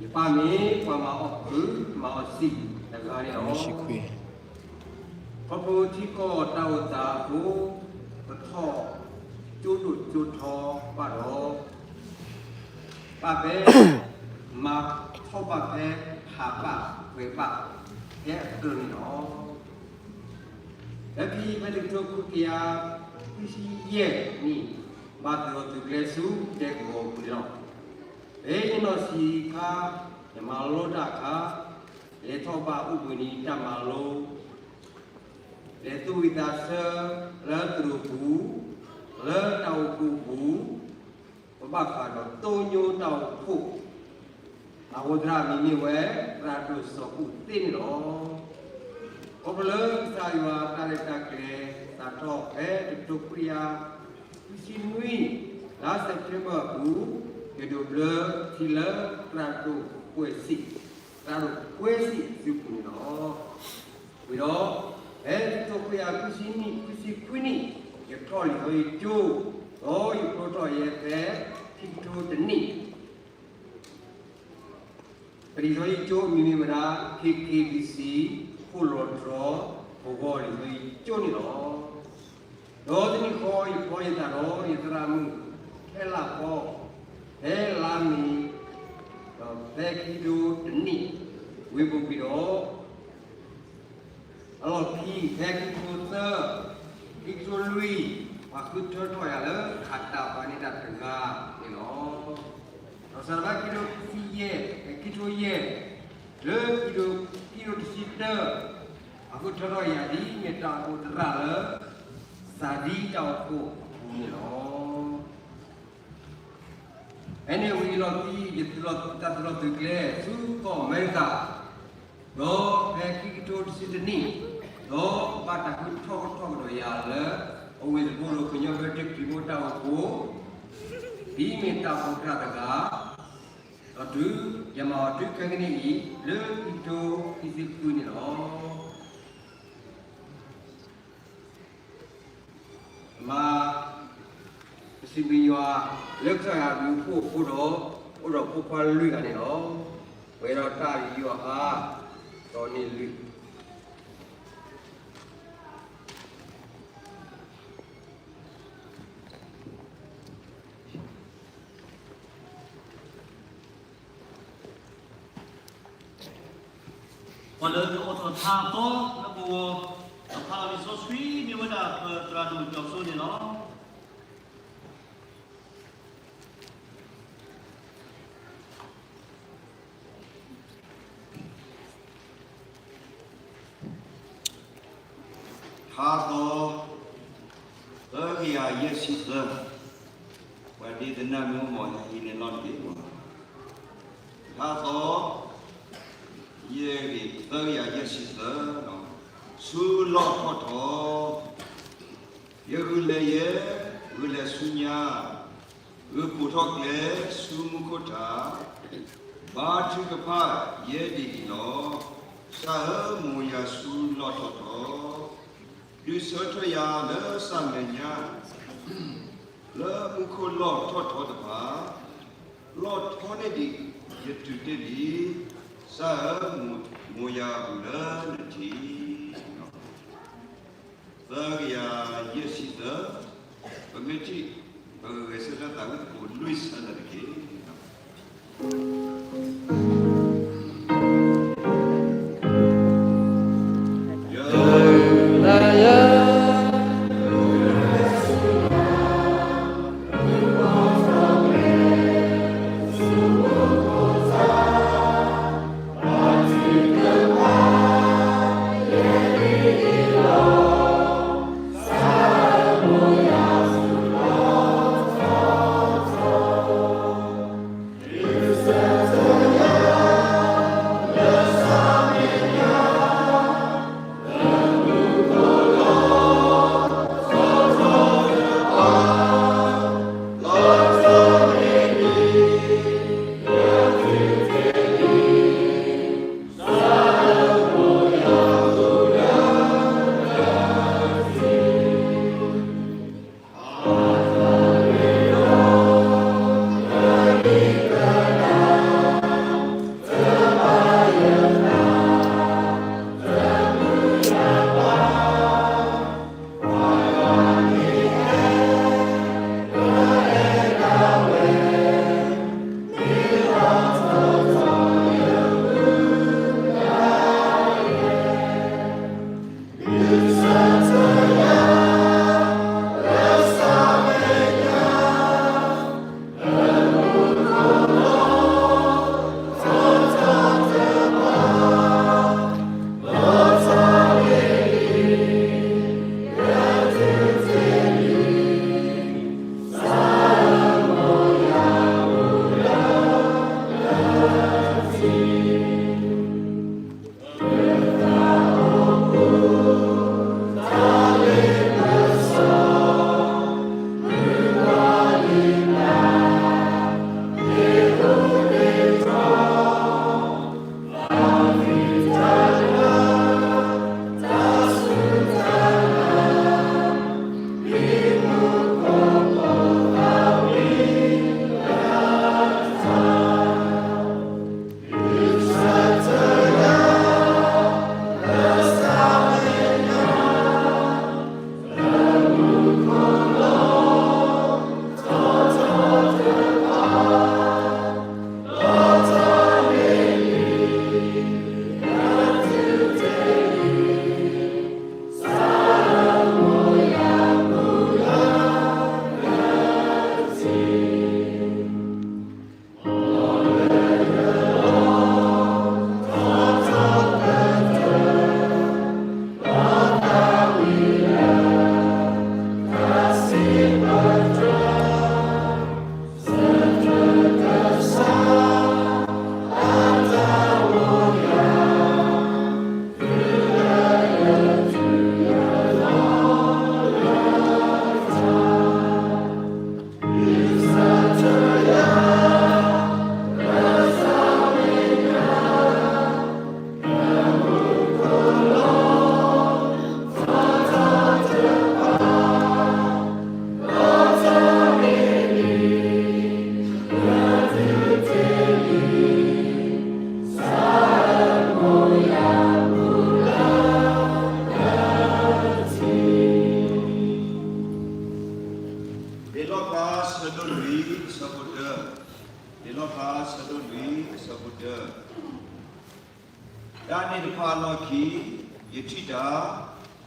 ယပၢ်မ့ၢ်ပှၤမၤအီၣ်ကုးမၤအီၣ်စံာ်တဂၤန့ၣ်လီၤ. ခီဖျိထံကီၢ်တၢ်အိၣ်သးအဃိ, ပထီၣ်ကၠိဒိၣ်ကၠိထီဘၣ်ဒီး ဘၣ်ဖဲ မၤထီၣ်ဘၣ်ဖဲ ဟးဘၣ်ပှဲၤဘၣ် ဖဲအကတၢၢ်န့ၣ်လီၤ. လၢခံဖဲတကထိခွံကယၤခွံဆံယဲၢ်နံၣ်, ဘၣ်သုးအီၤသုးကျဲဆူဒဲကဝီၤအပူၤန့ၣ်လီၤ. ဖဲယနီၢ်ဆံးအခါ, ယမၤလိတၢ်အခါ, လဲၤထီၣ်ဘၣ်အိၣ်ဘှံးနံၤတၢ်မၤလိ, လဲၤသူၣ်ဝံၣ်သးဆၢလၢသရိာ်ပူၤ, လၢတၢ်အိၣ်ဖှိၣ်ပူၤ, ပဘၣ်ဃးဒီးသိညိတၢ်အိၣ်ဖှိၣ် အဃိသရၣ်မံၤမ့ၢ်ဝဲ သရၣ်ဒိၣ်စီၤကူၣ်သ့န့ၣ်လီၤ. ခီဖျိလၢကစၢ်ယွၤအတၢ်ရဲၣ်တၢ်ကျဲၤ စးထီၣ်ဖဲတကထိခွံကယၤခွံဆံနွံ လါ September အပူၤ, ယဒိးဘျၢထံလၢသရၣ်ဒိၣ်ကွဲးစံး, သရၣ်ဒိၣ်ကွဲးစံးအစုပူၤန့ၣ်လီၤ. ဝံၤဒီး ဖဲတကထိခွံကယၤခွံဆံနံၣ် ခွံဆံခွံနံၣ်, ယထီၣ်လံာ်စီဆှံကၠိ, ဒီးယဖျိထီၣ်ယဲဖဲခံကထိတနံၣ် ပလံာ်စီဆှံကၠိအမံၤမ့ၢ်ဝဲဒၣ် KKBC ခိၣ်လီၤတြီ ကဝီၤလံာ်စီဆှံကၠိန့ၣ်လီၤ. ဒီးတနံၤဃီ ယဖျီယသးဒီးယသရၣ်မုၣ် ဖဲလါဖီ, ဖဲလါမ့ၤ, ဒီးဖဲခံကထိတနံၣ်, ဝံၤဘိးကွံာ်ဒီး အလီၢ်ခံ ဖဲခံကထိသၢ, ခံကထိလွံၢ်, ပှၤဃုထၢထီၣ်ယၤလၢ အတၢ်ပာ်န့ၢ်တၢ်တဂၤန့ၣ်လီၤ. ဒီးစးထီၣ်ဖဲခံကထိယဲၢ်, ခံကထိယဲၢ်, လၢခံကထိတဆံတၢ, ပှၤဃုထၢထီၣ်ယၤဒ် မ့ၢ်တၢ်အိၣ်ဖှိၣ်သရၣ်လၢ စၢ်ဒံတၢ်အိၣ်ဖှိၣ်အပူၤ န့ၣ်လီၤ. ဖဲန့ၣ်ဝံၤအလီၢ်ခံ ယသုးလီၢ် တၢ်သုးလီၢ်သုးကျဲ ဆူကီၢ်အမဲရကၤ, ဒီးဖဲခံကထိတဆံတနံၣ်, ဒီးဘၣ်တၢ်ဃုထီၣ်ကထီၣ်ကဒီးယၤလၢ အဝ့ၢ်တဘိဒီး ကညီဘျၢထံခရံာ်ဖိတၢ်အိၣ်ဖှိၣ်, ဒ်မ့ၢ်တၢ်အိၣ်ဖှိၣ်တဂၤ, ဒီးတုၤယမၤအီၤတုၤခဲကနံၣ်အံၤ လၢခံကထိခံဆံဃုန့ၣ်လီၤ. မၤကစံးဘျုးယွၤ လၢကစၢ်ယွၤအဘျုးအဖှိၣ်အဃိဒီး အိၣ်ဒီးဖိခွါလွံၢ်ဂၤန့ၣ်လီၤ. ပှဲၤဒီးတၢ်ယူးယီၣ်အါ ဒီးန့ၢ်လွံၢ် ပှၤလၢအအိၣ်ထီၣ်ထါအသီလၢပဂီၢ်, ဒီးဖးလီၤလံာ်စီဆှံမ့ၢ်ဝဲဒၣ်ပသရၣ်ဒိၣ်ကၠီၣ်စိန့ၣ်လီၤ. ထါသီ သၢကယၤယဲၢ်ဆံသၢ, ပှၤဒ့တနၢ်မ့ၢ်အိၣ်မး ဟဲဟံးန့ၢ်လီၤတက့ၢ်. ထါသီ ယဲၢ်ဂ့ၢ် သၢကယၤယဲၢ်ဆံသၢ, ဆူလီၢ်ထီၣ်ထီ, ယဂုာ်လဲၤယဲ, ဂုာ်လဲၤဆူညါ, ဂုာ်ပိာ်ထီၣ်ကျဲဆူမူခိၣ်ထး, ဘါထုကဖၣ်ယဲဒ်အံၤလီၤ. ကစၢ်ဧၢမိၢ်ယၤဆူလီၢ်ထီၣ်ထီ, ဒုးဆၢထၢၣ်ယၤလၢစးမဲာ်ညါ, လၢမူခိၣ်လီၢ်ထီၣ်ထီတဖၣ်, လီၢ်ထီန့ၢ်ဒံးယတုၤတ့ၢ်လံ, ကစၢ်ဧၢမိၢ်ယၤအိၣ်လၢနထံး သၢကယၤယဲၢ်ဆံသၢ, ပမ့ၢ်ထံၣ် ပကဂဲၤဆၢထၢၣ်သးဝံၣ်သကိးလွံၢ်ဆၢလၢာ်တက့ၢ်.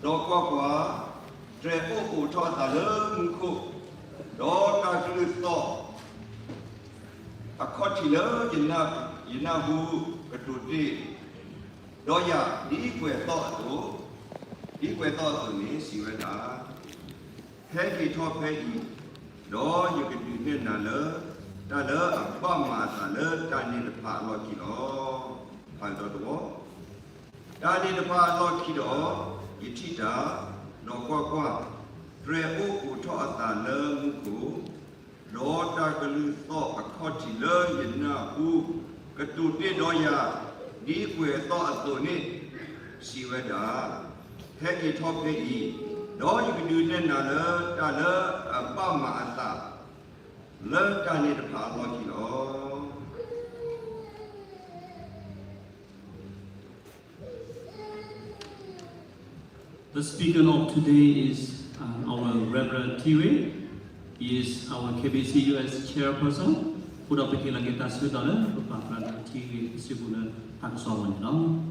ဒီးကွၢ်ကွၢ်, တြဲၤအိၣ်အိးထီၣ်အသးလၢမူခိၣ်, ဒီးတၢ်ကလုၢ်သီၣ် အခီၣ်ထံးလၢ ယနၢ်ဟူကတိၤတ့ၢ်ဒီးယၤ ဒ်ကွဲၤသီၣ်အသိး, ဒ်ကွဲၤသီၣ်အသိးန့ၣ် စံးဝဲဒၣ်, ဟဲက့ၤထီၣ်ဖဲအံၤ, ဒီးယကဒုးနဲၣ်နၤလၢ တၢ်လၢအဘၣ်မၤအသးလၢတၢ်န့ၣ်တဖၣ်အလီၢ်ခံလီၤ. ဖးကဒီးတဝီ တၢ်န့ၣ်တဖၣ်အလီၢ်ခံဒီး, ယထံၣ်တၢ်, ဒီးကွၢ်ကွၢ်, တြဲၤအိၣ်အိးထီၣ်အသးလၢမူခိၣ်, ဒီးတၢ်ကလုၢ်သီၣ်အခီၣ်ထံးလၢယနၢ်ဟူ ကတိၤတ့ၢ်ဒီးယၤ ဒ်ကွဲၤသီၣ်အသိးန့ၣ် စံးဝဲဒၣ်, ဟဲက့ၤထီၣ်ဖဲအံၤ, ဒီးယကဒုးနဲၣ်နၤလၢ တၢ်လၢအဘၣ်မၤအသး လၢတၢ်န့ၣ်တဖၣ်အလီၢ်ခံလီၤ. The speaker of today is uh, our Reverend Tiwe. He is our K B C U S chairperson. အဃိဒီးပဟ့ၣ်လီၤက့ၤတၢ်ဆၢကတီၢ်လၢ ပပာ်ဖျါဒီးထံဂ့ၢ်ပစံးပူၤလၢ တၢ်ကစီၣ်ဝဲန့ၣ်လီၤ.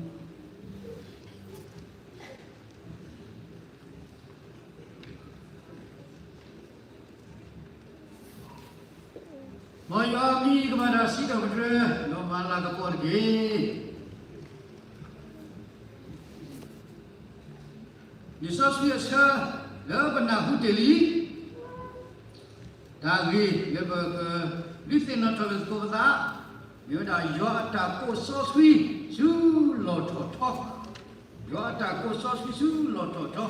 မ်ယွၤမံၤကမၤတၢ်စံးထီၣ်ပတြၢၤ ဒီးမၤလၤကပီၤတက့ၢ်. လံာ်စီဆှံအဆၢ လၢပနၢ်ဟူတ့ၢ်လံ တၢ်ဂ့ၢ်လၢပကဒုးသ့ၣ်နီၣ်ထီၣ်လၢသကိးပသး မ့ၢ်ဝဲဒၣ် ယွၤအတၢ်ကိးစီဆှံဆူလီၢ်ထီၣ်ထီ, ယွၤအတၢ်ကိးစီဆှံဆူလီၢ်ထီၣ်ထီ.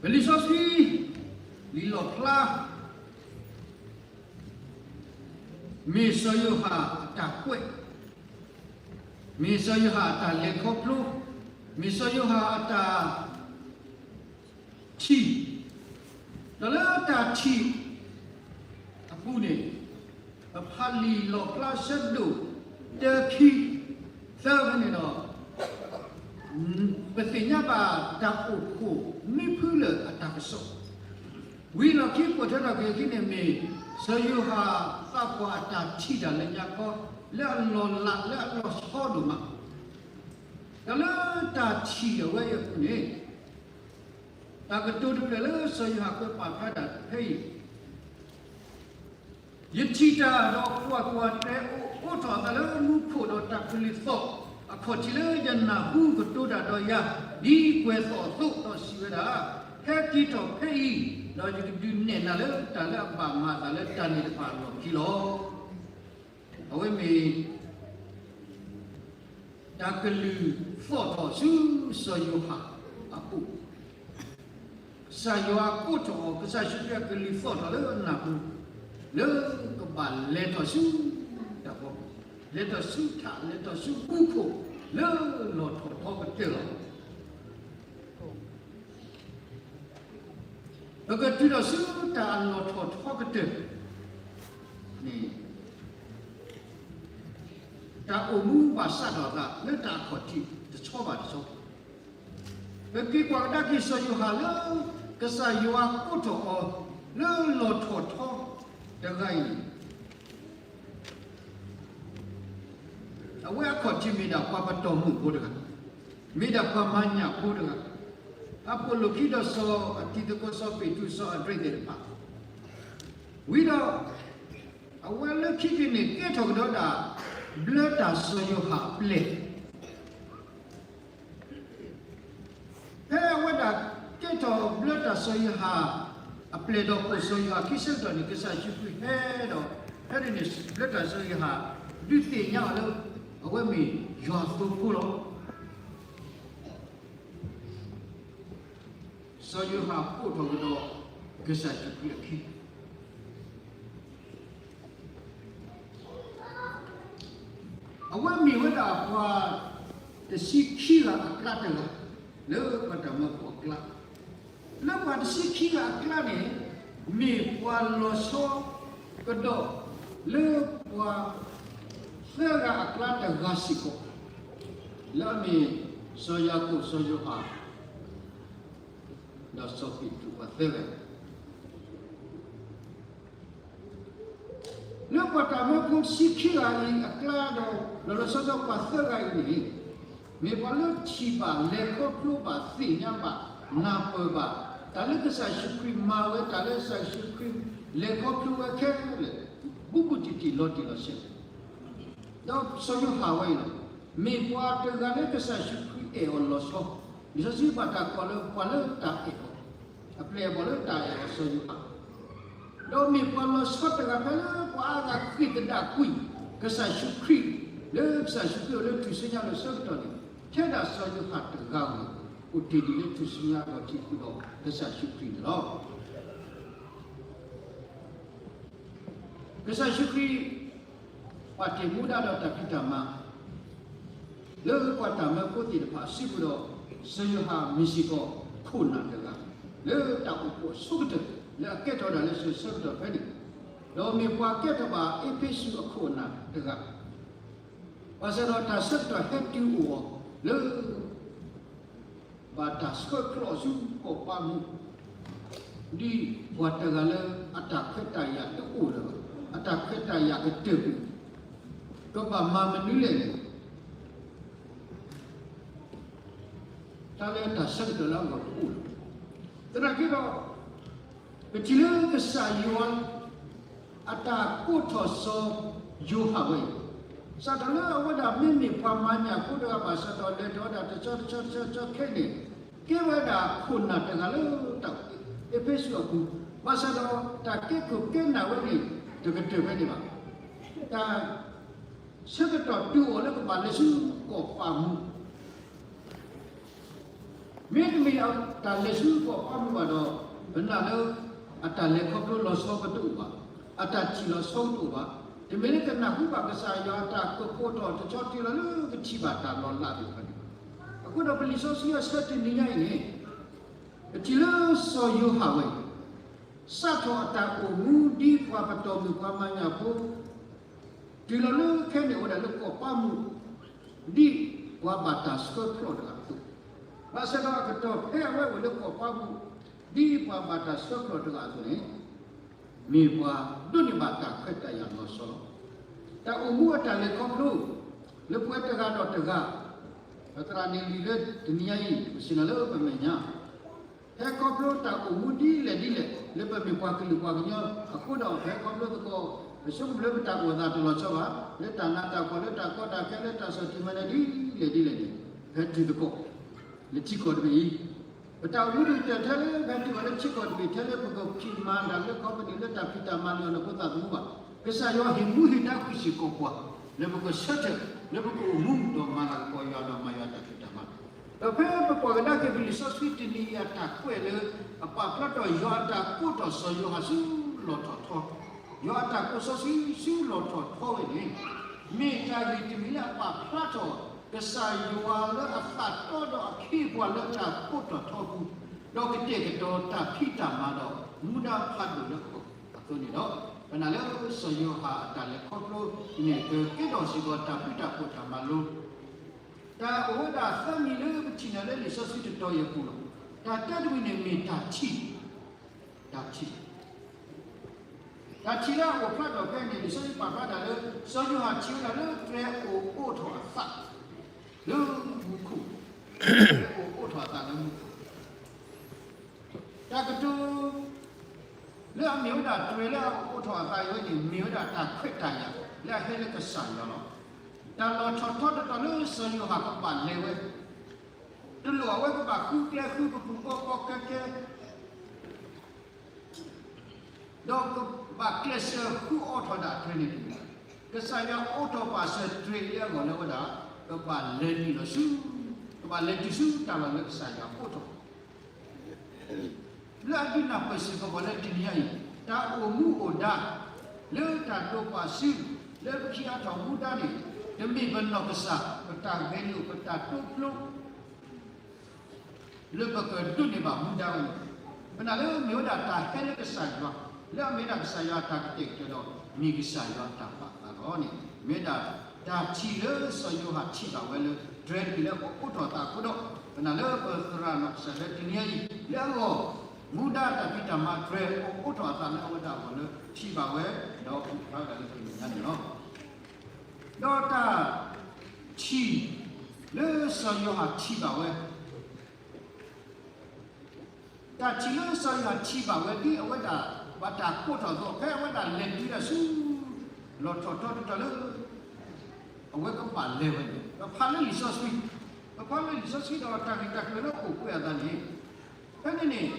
ပလံာ်စီဆှံ လံာ်လီၣ်ဖျါ မ့ၢ်စီၤယိၤဟၣ်အတၢ်ကွဲး, မ့ၢ်စီၤယိၤဟၣ်အတၢ်လဲၤခီဖျိ, မ့ၢ်စီၤယိၤဟၣ်အတၢ်ထံၣ်, ဒီးလၢတၢ်ထံၣ်အပူၤန့ၣ် ပဖးလံာ်လီၣ်ဖျါဆၢဒိၣ်တၢ ခံ သၢဖဲန့ၣ်ဒီး ပသ့ၣ်ညါဘၣ်တၢ်အိၣ်ဖှိၣ်မ့ၢ်ဖုလၢာ်အတၢ်ကစီၣ်, ဝံၤလီၢ်ခံကွဲးထွဲထီၣ်က့ၤခံန့ၣ်မ့ၢ် စီၤယိၤဟၣ်သးပှၢ်အတၢ်ထံၣ်တၢ်လၢညါခီ လၢအလီၢ်လးလၢအလီၤဆီဒိၣ်မး, ဒီးလၢတၢ်ထံၣ်အဝဲအံၤအပူၤန့ၣ် တၢ်ကတိၤတဖျၢၣ်လၢစီၤယိၤဟၣ်ကွဲးပာ်ဖျါတၢ်ဖဲအံၤ ယထံၣ်တၢ်ဒီးကွၢ်ကွၢ် တြဲၤအိၣ်ထီၣ်အသးလၢမူခိၣ်ဒီးတၢ်ကလုၢ်သီၣ်အခီၣ်ထံးလၢယနၢ်ဟူကတိၤတၢ်ဒီးယၤ ဒ်ကွဲၤသီၣ်အသိးဒီးစံးဝဲဒၣ်, ဟဲက့ၤထီၣ်ဖဲအံၤ, ဒီးယကဒုးနဲၣ်နၤလၢတၢ်လၢအဘၣ်မၤအသးလၢတၢ်န့ၣ်တဖၣ်အလီၢ်ခံလီၤ. အဝဲမ့ၢ် တၢ်ကလုၢ်သီၣ်ထီၣ်ဆူစီၤယိၤဟၣ်အအိၣ်, ကစၢ်ယွၤကိးထီၣ်အီၤ, ကစၢ်ယ့ၣ်ၡူးခရံာ်ကလုၢ်သီၣ်ထီၣ်လၢအနၢ်ပူၤ, လၢကဘၣ်လဲၤထီၣ်ဆူတၢ်ဖီခိၣ်, လဲၤထီၣ်ဆူထး, လဲၤထီၣ်ဆူမူခိၣ်, လၢလီၢ်ထီၣ်ထီကတၢၢ်လီၤ. ပကတုၤထီၣ်ဆူတၢ်အလီၢ်ထီၣ်ထီကတၢၢ်န့ၣ် တၢ်အိၣ်မူဘၣ်စးထီၣ်အသးလၢတၢ်အခီၣ်ထံးတဆီဘၣ်တဆီ, ပက့ၤကွၢ်ကဒါက့ၤစီၤယိၤဟၣ်လၢ ကစၢ်ယွၤကိးထီၣ်အီၤလၢလီၢ်ထီၣ်ထီတဂၤအံၤန့ၣ် အဝဲအခီၣ်ထံးမ့ၢ်ဒၣ်ပှၤပတီၢ်မုၢ်ဖိတဂၤ, မ့ၢ်ဒၣ်ပှၤမၤညၣ်ဖိတဂၤ, အပိာ်လိာ်ခံဒီးစီၤအတံၤသကိး စီၤပ့းတရူး စီၤအဒြ့းသ့ၣ်တဖၣ်, ဝံၤဒီး အဝဲလၢခံက့ၤန့ၣ် ကဲထီၣ်ကဒီးဒၣ် ဘျၢတၢ်စီၤယိၤဟၣ်အပျဲၢ် ဖဲအဝဲဒၣ်ကဲထီၣ်ဘျၢတၢ်စီၤယိၤဟၣ်အပျဲၢ်ဒီးပိာ်စီၤယိၤဟၣ်ခံဆၢကတီၢ်န့ၣ် ကစၢ်ယ့ၣ်ၡူးခရံာ်ဟဲဒီး ဖဲန့ၣ်န့ၣ် ဘျၢတၢ်စီၤယိၤဟၣ် ဒုးသ့ၣ်ညါအီၤလၢ အဝဲမ့ၢ်ယွၤအသိဖိလီၤ. စီၤယိၤဟၣ်ကိးထီၣ်ကဒီး ကစၢ်ယ့ၣ်ၡူးခရံာ်အခံ အဝဲမ့ၢ်ဝဲဒၣ်ပှၤတဆံခံဂၤအကျါတဂၤ လၢပှၤတၢ်မၢဖိအကျါ, လၢပှၤတဆံခံဂၤအကျါန့ၣ် မ့ၢ်ပှၤလီၤဆီကဒီး လၢပှၤသၢဂၤအကျါတဂၤစ့ၢ်ကီး လၢအမ့ၢ်စီၤယၤကိာ် စီၤယိၤဟၣ် ဒီးစီၤပ့းတရူး ပှၤသၢဂၤ လၢပှၤတၢ်မၢဖိတဆံခံဂၤအံၤအကျါဒီး လီၤလီၤဆီဆီပှၤသၢဂၤအံၤန့ၣ် မ့ၢ်ပှၤလၢထံၣ်ဘၣ် လဲၤခီဖျိဘၣ် သ့ၣ်ညါဘၣ် နၢ်ပၢၢ်ဘၣ် တၢ်လၢကစၢ်ယ့ၣ်ၡူးခရံာ်မၤဝဲ တၢ်လၢကစၢ်ယ့ၣ်ၡူးခရံာ်လဲၤခီဖျိဝဲခဲလၢာ် ဘူးဘူးတံၢ်တံၢ် လီၤတံၢ်လီၤဆဲး ဒီးစီၤယိၤဟၣ်ဝဲအံၤလီၤ. မ့ၢ်ပှၤတဂၤလၢကစၢ်ယ့ၣ်ၡူးခရံာ်အဲၣ်အီၤလီၤဆီ, လံာ်စီဆှံဘၣ်တၢ်ကိးလၢပှၤလၢတၢ်အဲၣ်အီၤ, အပျဲၢ်အဘီၣ်လၢတၢ်အဲၣ်အီၤစီၤယိၤဟၣ်, ဒီးမ့ၢ်ပှၤလီၤဆီတဂၤဖဲလၢပှၤအါဂၤဃ့ၢ်သဒၣ်ကွံာ် ကစၢ်ယ့ၣ်ၡူးခရံာ်, လၢကစၢ်ယ့ၣ်ၡူးခရံာ်အိၣ်လၢထူၣ်စုညါလီၤဆၢကတီၢ်န့ၣ်, ထဲဒၣ်စီၤယိၤဟၣ်တဂၤဧိၤန့ၣ် အိၣ်တ့ၢ်ဒံးလၢထူၣ်စုညါလီၤထံဃုာ်ဒီးကစၢ်ယ့ၣ်ၡူးခရံာ်န့ၣ်လီၤ. ကစၢ်ယ့ၣ်ၡူးခရံာ် ပာ်တ့ၢ်မူဒါဒီးတၢ်ဖံးတၢ်မၤ လၢပှၤတၢ်မၢဖိသ့ၣ်တဖၣ်အစုပူၤဒီး စီၤယိၤဟၣ်မ့ၢ်စ့ၢ်ကီးခိၣ်နၢ်တဂၤ လၢတၢ်အိၣ်ဖှိၣ်အဆိကတၢၢ် လၢအကဲထီၣ်ဒၣ်လၢဆၢကတီၢ်ဖဲန့ၣ်, ဒီးမ့ၢ်ပှၤကဲထီၣ်ဘၣ်အ့းဖ့းစူးအခိၣ်အနၢ်တဂၤ, ဘၣ်ဆၣ်ဒီးတၢ်ဆၢကတီၢ်ဟဲတုၤအိၣ်အီၤလၢ ဘၣ်တၢ်ဆှၢဖျိးဆူကီၢ်ပၤမူး, ဒ်ပှၤတဂၤလၢအတၢ်ခွဲးတၢ်ယာ်တအိၣ်လၢၤဘၣ်, အတၢ်ခွဲးတၢ်ယာ်ကတၢၢ်ကွံာ်, ကဘၣ်မၤမနုၤလဲၣ်န့ၣ်, တၢ်လၢတၢ်ဆၢကတီၢ်လၢအဂီၢ်တအိၣ်လၢၤဘၣ်. သနာ်က့ဒီး ပထံၣ်လၢကစၢ်ယွၤ အတၢ်ကိးထီၣ်စီၤယိၤဟၣ်ဝဲအံၤ, စးထီၣ်လၢအဝဲဒၣ်မ့မ့ၢ်ပှၤမၤညၣ်ဖိတဂၤဘၣ်ဆၣ်ဒီး လဲၤထီၣ်ဝဲဒၣ်တဆီတဆီတဆီတဆီခဲအံၤန့ၣ်, ကဲဝဲဒၣ်ခိၣ်နၢ်တဂၤလၢတၢ်အ့းဖ့းစူးအပူၤ, ဘၣ်ဆၣ်ဒီးတၢ်ကဲခိၣ်ကဲနၢ်ဝဲန့ၣ် တကတၢၢ်ဖဲန့ၣ်ဘၣ်. တၢ်ဆၢကတီၢ်တုၤအိၣ်လၢကဘၣ်လဲၤဆူကီၢ်ပၤမူး မ့တမ့ၢ်တၢ်လဲၤဆူကီၢ်ပၤမူးဘၣ်ဒီး, ပနာ်လၢ အတၢ်လဲၤခီဖျိလီၤဆီကတအိၣ်ဘၣ်, အတၢ်ထံၣ်လီၤဆီကတအိၣ်ဘၣ်, တမ့ၢ်လၢကနၢ်ဟူဘၣ်ကစၢ်ယွၤအတၢ်ကကိးထီၣ်တဆီတဆီလၢ ကထံၣ်ဘၣ်တၢ်လီၤလးသ့ၣ်တဖၣ်န့ၣ်, အဃိဒီးပလံာ်စီဆှံအဆၢတနံၤညါအံၤန့ၣ်, ပထံၣ်လၢစီၤယိၤဟၣ်ဝဲအံၤ စးထီၣ်အတၢ်အိၣ်မူဒ်ပှၤပတီၢ်မုၢ်ပှၤမၤညၣ်ဖိ တုၤလီၤလၢခဲန့ၣ်အိၣ်ဝဲဒၣ်လၢကီၢ်ပၤမူး, ဒ်ပှၤဘၣ်တၢ်ဆှၢဖျိးတဂၤအသိး, ဘၣ်ဆၣ်ဒီးအကတီၢ်ဖဲအဝဲအိၣ်လၢကီၢ်ပၤမူး, ဒ်ပှၤဘၣ်တၢ်ဆှၢဖျိးတဂၤအသိးန့ၣ်, မ့ၢ်ပှၤဒိးန့ၢ်ဘၣ်တၢ်ခွဲးတၢ်ယာ်လီၤဆီလီၤ. တၢ်အိၣ်မူအတၢ်လဲၤခီဖျိ လၢပဝဲတဂၤဒီးတဂၤ, ပသရၣ်န့ၣ်လံာ်လၢတနံၤညါအံၤ ပဆ့ၣ်နီၤလၢပမဲာ်ညါ ဟဲခီဖျိတၢ်အိၣ်မူဒ်လဲၣ်ဒ်လဲၣ် လၢပမ့ၢ်ပှၤကလုာ်ပှၤကညီအဃိဒီး ပဟဲခီဖျိသကိး ပဆိကမိၣ်လၢပတၢ်အိၣ်သးတလီၤဆီဘၣ်, လၢတၢ်နးတၢ်ဖှီၣ် လၢတၢ်ကီတၢ်ခဲ လၢတၢ်ဆီၣ်တံၢ်မၤနၢၤဒ်လဲၣ်ဒ်လဲၣ်န့ၣ်, ပဟဲတုၤသကိး လၢထံကီၢ်တဘ့ၣ်အံၤ, ပတၢ်အိၣ်မူတကတၢၢ်ထဲလၢပဟဲတုၤဘၣ်လၢထံကီၢ်တဘ့ၣ်ထဲလၢပကဖံးမၤတၢ်လၢ company လၢတၢ်ဖံးတၢ်မၤလၢအီၤန့ၣ် ဖိသၣ်သမူဘၣ်. ကစၢ်ယွၤဟ့ၣ်မူဟ့ၣ်ဒါဃုာ်စ့ၢ်ကီးပှၤ လၢပကဆၢထၢၣ် လၢပကအိၣ်မူဒီးမၤလၤကပီၤယွၤဒီးမၤယွၤတၢ်ဖံးတၢ်မၤ ဒီးဖဲပကွၢ်ကဒါက့ၤပလံာ်စီဆှံတနံၤအံၤအတၢ်ကွဲးလၢ အပာ်ဖျါထီၣ်ယွၤအတၢ်ကိးထီၣ်စီၤယိၤဟၣ်ဆူလီၢ်ထီၣ်ထီ, ယွၤအတၢ်ကိးစီဆှံဆူလီၢ်ထီၣ်ထီဝဲန့ၣ်, မ့ၢ်တၢ်ဂ့ၢ်တမံၤလၢအပာ်ဖျါထီၣ် ကစၢ်ယွၤလၢအသးတီဒီးအခ့အပှၤလၢတၢ်ကိးထီၣ်ထီပူၤ, ဒီးကတဲာ်ကတီၤတၢ်ဖံးတၢ်မၤဒီး မူဒါဖးဒိၣ်လၢအဂီၢ်အသိးန့ၣ်လီၤ. ပနာ်လၢစီၤယိၤဟၣ်အတၢ်လဲၤခီဖျိန့ၣ် ကကဲထီၣ်စ့ၢ်ကီးတၢ်ဘျုးတၢ်ဖှိၣ်တၢ်မၤလိ တၢ်အိၣ်ဝဲဒၣ်သၢမံၤလၢပထံၣ်န့ၢ်လၢလံာ်စီဆှံတတီၤအံၤအပူၤလီၤ. တၢ်တၢတမံၤန့ၣ်မ့ၢ်တၢ်ထံၣ်, တၢ်ထံၣ်, တၢ်ထံၣ်လၢအအိၣ်ဖျါထီၣ်ဖဲန့ၣ် လံာ်စီဆှံပာ်ဖျါတၢ်လၢ စီၤယိၤဟၣ်ထံၣ်ဝဲဒၣ်လၢတြဲၤအိၣ်အိးထီၣ်အသး လၢမူခိၣ်, တြဲၤအိၣ်အိးထီၣ်အသးလၢမူခိၣ် တၢ်ကတိၤ လၢအမ့ၢ်ဝဲဒၣ်တြဲၤလၢအအိးထီၣ်အသးအံၤဝဲန့ၣ် မ့ၢ်ဝဲဒၣ်တၢ်ခွဲးတၢ်ယာ် လၢအဟဲလၢကစၢ်ယွၤလီၤ. တၢ်လီၢ်ထီၣ်ထီတတီၤလၢစီၤယိၤဟၣ်ကဘၣ်လဲၤဝဲ, တလိၣ်အဝဲကဘၣ်ဃုကျဲဃုကပူၤကီကီခဲခဲ ဒီးကဘၣ်ကျဲးစၢးဃုအီထီၣ်ဒၣ်တြဲၤန့ၣ်တမ့ၢ်ဘၣ်. ကစၢ်ယွၤအိးထီၣ်ပာ်စၢၤတြဲၤလၢအဂီၢ်လၢဝဲဒၣ် ကဘၣ်လဲၤနုာ်လီၤဆူ, ကဘၣ်လဲၤတုၤဆူတၢ်လီၢ်လၢကစၢ်ယွၤအိးထီၣ် လၢအဒုးနၢ်ပၢၢ်စ့ၢ်ကီးပှၤလၢတနံၤညါအံၤ တၢ်အိၣ်မူအိၣ်ဒါ လၢတၢ်ဒိးပာ်စု လၢပခံးအါထီၣ်မူဒါန့ၣ် တမ့ၢ်ပနီၢ်ကစၢ် ပတၢ်ဂဲၤလိာ် ပတၢ်တိဖျိ လၢပကဒိးန့ၢ်ဘၣ်မူဒါဝဲန့ၣ်, ပနာ်လၢမ့ၢ်ဝဲဒၣ်တၢ်ဟဲလၢကစၢ်ယွၤ, လၢအမ့ၢ်ဝဲဒၣ်ကစၢ်ယွၤအတၢ်ကတဲာ်ကတီၤဒီး မ့ၢ်ကစၢ်ယွၤအတၢ်ပာ်သးလီၤန့ၣ် မ့ၢ်ဝဲဒၣ်တၢ်ထံၣ်လၢစီၤယိၤဟၣ်ထံၣ်ဘၣ်ဝဲလၢ တြဲၤတဘ့ၣ်လၢအအိးထီၣ်အသးအဃိဒီး ပနာ်လၢပသရၣ်နီၢ်ကစၢ်လၢတနံၤအံၤ လၢအဂီၢ် မူဒါတၢ်ဖံးတၢ်မၤတြဲၤအိးထီၣ်အသးလၢအဝဲဒၣ်အဂီၢ်လၢထံၣ်ဘၣ်ဝဲ ဒီးအိၣ်ဖျါဝဲဒၣ်လၢတနံၤညါန့ၣ်လီၤ. ဒီးတၢ်ထံၣ် လၢစီၤယိၤဟၣ်ထံၣ်ဘၣ်ဝဲ, တၢ်ထံၣ်လၢစီၤယိၤဟၣ်ထံၣ်ဘၣ်ဝဲဒ်အဝဲဒၣ် ဘၣ်တၢ်ကိးထီၣ်အသိး ဖဲအဝဲဒၣ်လဲၤတုၤဒၣ်ဆူ လီၢ်ထီၣ်ထီတတီၤလၢ အဝဲကဘၣ်လဲၤဝဲန့ၣ် ပဖးလၢလံာ်စီဆှံ, ပဖးလၢလံာ်စီဆှံဒီးတၢ်ဂ့ၢ်တၢ်ကျိၤလၢအအိၣ်ကွဲးအသးန့ၣ်, ဖဲန့ၣ်န့ၣ်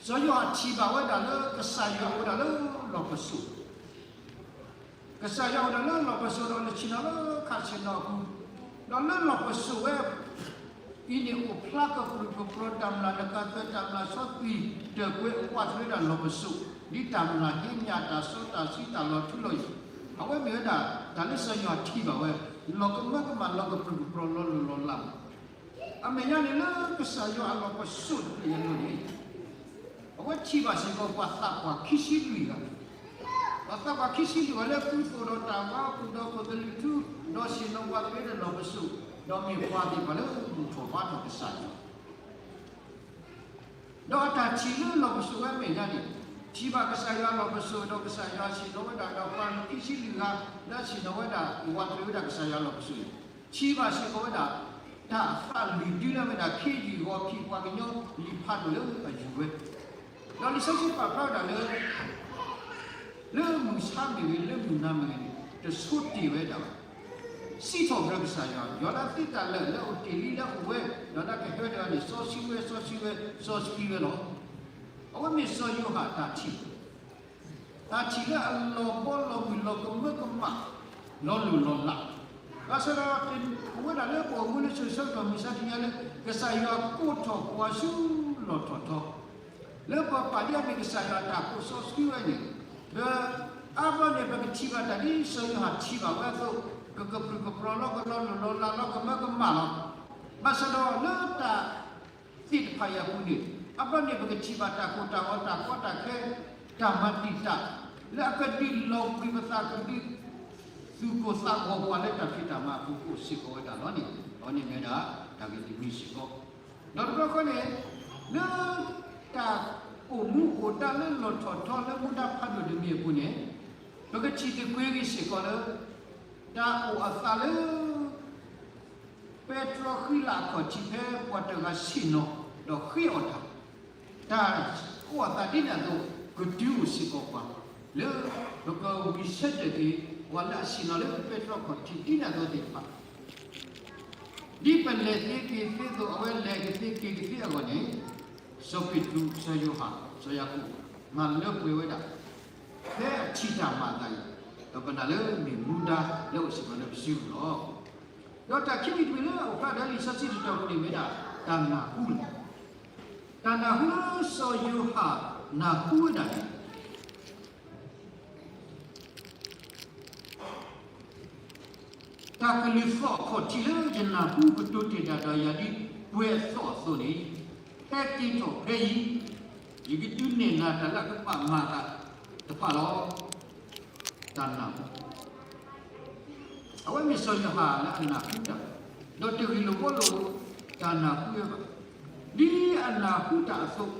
စီၤယိၤဟၣ်ထံၣ်ဘၣ်ဝဲဒၣ်လၢကစၢ်ယွၤအိၣ်ဝဲဒၣ်လၢလီၢ်ပစိာ်, ကစၢ်ယွၤအိၣ်ဝဲဒၣ်လၢလီၢ်ပစိာ်ဒီးလၢဆ့ၣ်နီၤလၢခါဆ့ၣ်နီၤအပူၤ, ဒီးလၢလီၢ်ပစိာ်ဝဲအံၤန့ၣ် အိၣ်ဖျါကပြုၢ်ကပြီၤတၢ်မျၢ် နကၤသၢတၢ်မျၢ်ဆီသံ တၢၢ်ကွဲးအဝးသ့ဝဲဒၣ်လီၢ်ပစိာ်, ဒ်တၢ်မျၢ်ဟ့ညၣ်တၢ်စီတၢ်ဆှံတၢ်လီၤထူလီၤယိာ်, အဝဲမ့ၢ်ဝဲဒၣ် တၢ်လၢစီၤယိၤဟၣ်ထံၣ်ဘၣ်ဝဲ လီၢ်ကမၢကမၣ်လီၢ်ကပြုၢ်ကပြီၤလီၤလိၢ်လီၤလး အမဲာ်ညါန့ၣ်လၢကစၢ်ယွၤအလီၢ်ပစိာ်တဖျၢၣ်အလိၤန့ၣ်, အဝဲထံၣ်ဘၣ်စ့ၢ်ကီးပှၤသးပှၢ်ခံဆံလွံၢ်ဂၤ, ပှၤသးပှၢ်ခံဆံလွံၢ်ဂၤလၢကူသိၣ်ဒီးတၢ်ဝါကူၣ်ဒီးခိၣ်သလုးထူ, ဒီးဆ့ၣ်နီၤဝးသ့ဝဲဒၣ်လီၢ်ပစိာ်, ဒီးမ့ၢ်ပှၤသ့ၣ်တဖၣ်လၢဘူၣ်ထီၣ်ဘါထီၣ်ကစၢ်ယွၤ ဒီးအတၢ်ထံၣ်လၢလီၢ်ပစိာ်ဝဲအမဲာ်ညါန့ၣ်, ထံၣ်ဘၣ်ကစၢ်ယွၤလီၢ်ပစိာ်ဒီးကစၢ်ယွၤဆ့ၣ်နီၤဝဲဒၣ်ဒီးပှၤခံဆံလွံၢ်ဂၤ, လၢဆ့ၣ်နီၤဝဲဒၣ် ဝးသ့ဝဲဒၣ်ကစၢ်ယွၤလီၢ်ပစိာ်န့ၣ်, ထံၣ်ဘၣ်စ့ၢ်ကီးဝဲဒၣ် တၢ်အသးလုၢ်ဒုလၢအမ့ၢ်ဒၣ် ခ့ယုၢ်ဂီၤဖံးပှၤကညီလံာ်ဖးဒိၣ်လၢအယူၤဝဲ, ဒီးလံာ်စီဆှံပာ်ဖျါဝဲဒၣ်လၢ လၢမုၢ်ဆါမ့ၢ်ဂ့ၤ လၢမုၢ်နၤမ့ၢ်ဂ့ၤန့ၣ် တဆိတ့ၢ်ဝဲဒၣ်ဘၣ်, စံးထီၣ်ပတြၢၤကစၢ်ယွၤ, ယွၤလၢအသ့တၢ်လၢာ်လၢအအိၣ်တ့ၢ်လံလၢအအိၣ်ဝဲ, ဒီးလၢကဟဲတဂၤန့ၣ် စီဆှံဝဲ စီဆှံဝဲ စီဆှံဝဲလီၤ. အဝဲမ့ၢ်စီၤယိၤဟၣ်အတၢ်ထံၣ်, တၢ်ထံၣ်လၢအလီၤဘီလီၤမုၢ်လီၤကမၢကမၣ် လီၤလိၢ်လီၤလး, ဘၣ်ဆၣ်ဒီး အိၣ်ဝဲဒၣ်လၢပအိၣ်မူလၢစိၤဆၢကတီၢ်မုၢ်ဆါတနံၤညါလၢ ကစၢ်ယွၤကိးထီၣ်ပှၤဆူလီၢ်ထီၣ်ထီ လၢပပာ်ဒ်အမ့ၢ်ကစၢ်ယွၤအတၢ်ကိးစီဆှံဝဲန့ၣ်, ဒီးအါဘျီန့ၣ် ပကထံၣ်ဘၣ်တၢ်ဒ်စီၤယိၤဟၣ်ထံၣ်ဘၣ်ဝဲအသိး, ကကပြုၢ်ကပြီၤလီၤကလီၤလိၢ်လီၤလးလီၤကမၢကမၣ်လီၤ. ဘၣ်ဆၣ်ဒီးလၢတၢ်သ့ၣ်တဖၣ်အံၤအပူၤန့ၣ်, အါဘျီန့ၣ် ပကထံၣ်ဘၣ်တၢ်ကိၢ်တၢ်ဂီၤတၢ်ကီတၢ်ခဲ, တၢ်မၤတံာ်တာ်, လၢအကဒုးလီၤဘှံးပသးကဒုး သူၣ်ကိၢ်သးဂီၤပှၤလၢတၢ်ဖံးတၢ်မၤအပူၤအိၣ်စ့ၢ်ကီးဝဲဒၣ်လီၤန့ၣ်, အဝဲန့ၣ်မ့ၢ်ဝဲဒၣ် တၢ်ဂ့ၢ်တမံၤစ့ၢ်ကီး, ဒီးတဘျီဃီန့ၣ်, လၢ တၢ်အိၣ်မူအိၣ်ဒါလၢလီၢ်ထီၣ်ထီလၢမူဒါဖးဒိၣ်တမံၤအပူၤန့ၣ်, ပကထံၣ်တကွ့ၢ်ဂ့ၤစ့ၢ်ကီးလၢ တၢ်အိၣ်အသးလၢ ပဲတြီဃံလၤအခီၣ်ထံးဖဲပှၤတဂၤဆ့ၣ်နီၤ ဒီးဃ့အီၣ်တၢ်, တၢ်အိၣ်အသးဒ်န့ၣ်အသိး ကတုၤအိၣ်စ့ၢ်ကီးပှၤ လၢပကဝံၤဆၢထၢၣ်က့ၤ ပှၤလၢအဆ့ၣ်နီၤလၢပဲတြီအခီၣ်ထံးဒ်န့ၣ်အသိးသ့ၣ်တဖၣ် ဒ်ပလဲၤသ့က့ၤသ့အသိး အဝဲလဲၤကသ့က့ၤကသ့အဂီၢ်န့ၣ်, စီၤပ့းတရူး စီၤယိၤဟၣ် စီၤယၤကိာ် မၤလၢပှဲၤဝဲဒၣ် ဖဲအထံၣ်တၢ်မၤအသးအံၤ, ဒီးပနာ်လၢမ့ၢ်မူဒါလၢအိၣ်စ့ၢ်ကီးလၢပစုပူၤလီၤ. ဒီးတၢ်ခံမံၤတမံၤလၢအအိၣ်ဖျါဒီးလံာ်စီဆှံတတီၤပူၤန့ၣ်မ့ၢ်ဒၣ် တၢ်နၢ်ဟူလီၤ. တၢ်နၢ်ဟူလၢစီၤယိၤဟၣ်နၢ်ဟူဝဲဒၣ်န့ၣ် တၢ်ကလုၢ်သီၣ်အခီၣ်ထံးလၢယနၢ်ဟူကတိၤတ့ၢ်တၢ်ဒီးယၤဒ်ပှဲၤအသီၣ်အသိးန့ၣ်, ဟဲက့ၤထီၣ်ဖဲအံၤ, ယကဒုးနဲၣ်နၤတၢ်လၢအကဘၣ်မၤအသးတဖၣ်လီၤ. တၢ်နၢ်ဟူ အဝဲမ့ၢ်စီၤယိၤဟၣ်လၢအနၢ်ဟူတၢ်, ဒီးတဂ့ၢ်လိာ်ဘှီလိာ်တၢ်နၢ်ဟူဝဲဘၣ်. ဒ်အနၢ်ဟူတၢ်အသိး,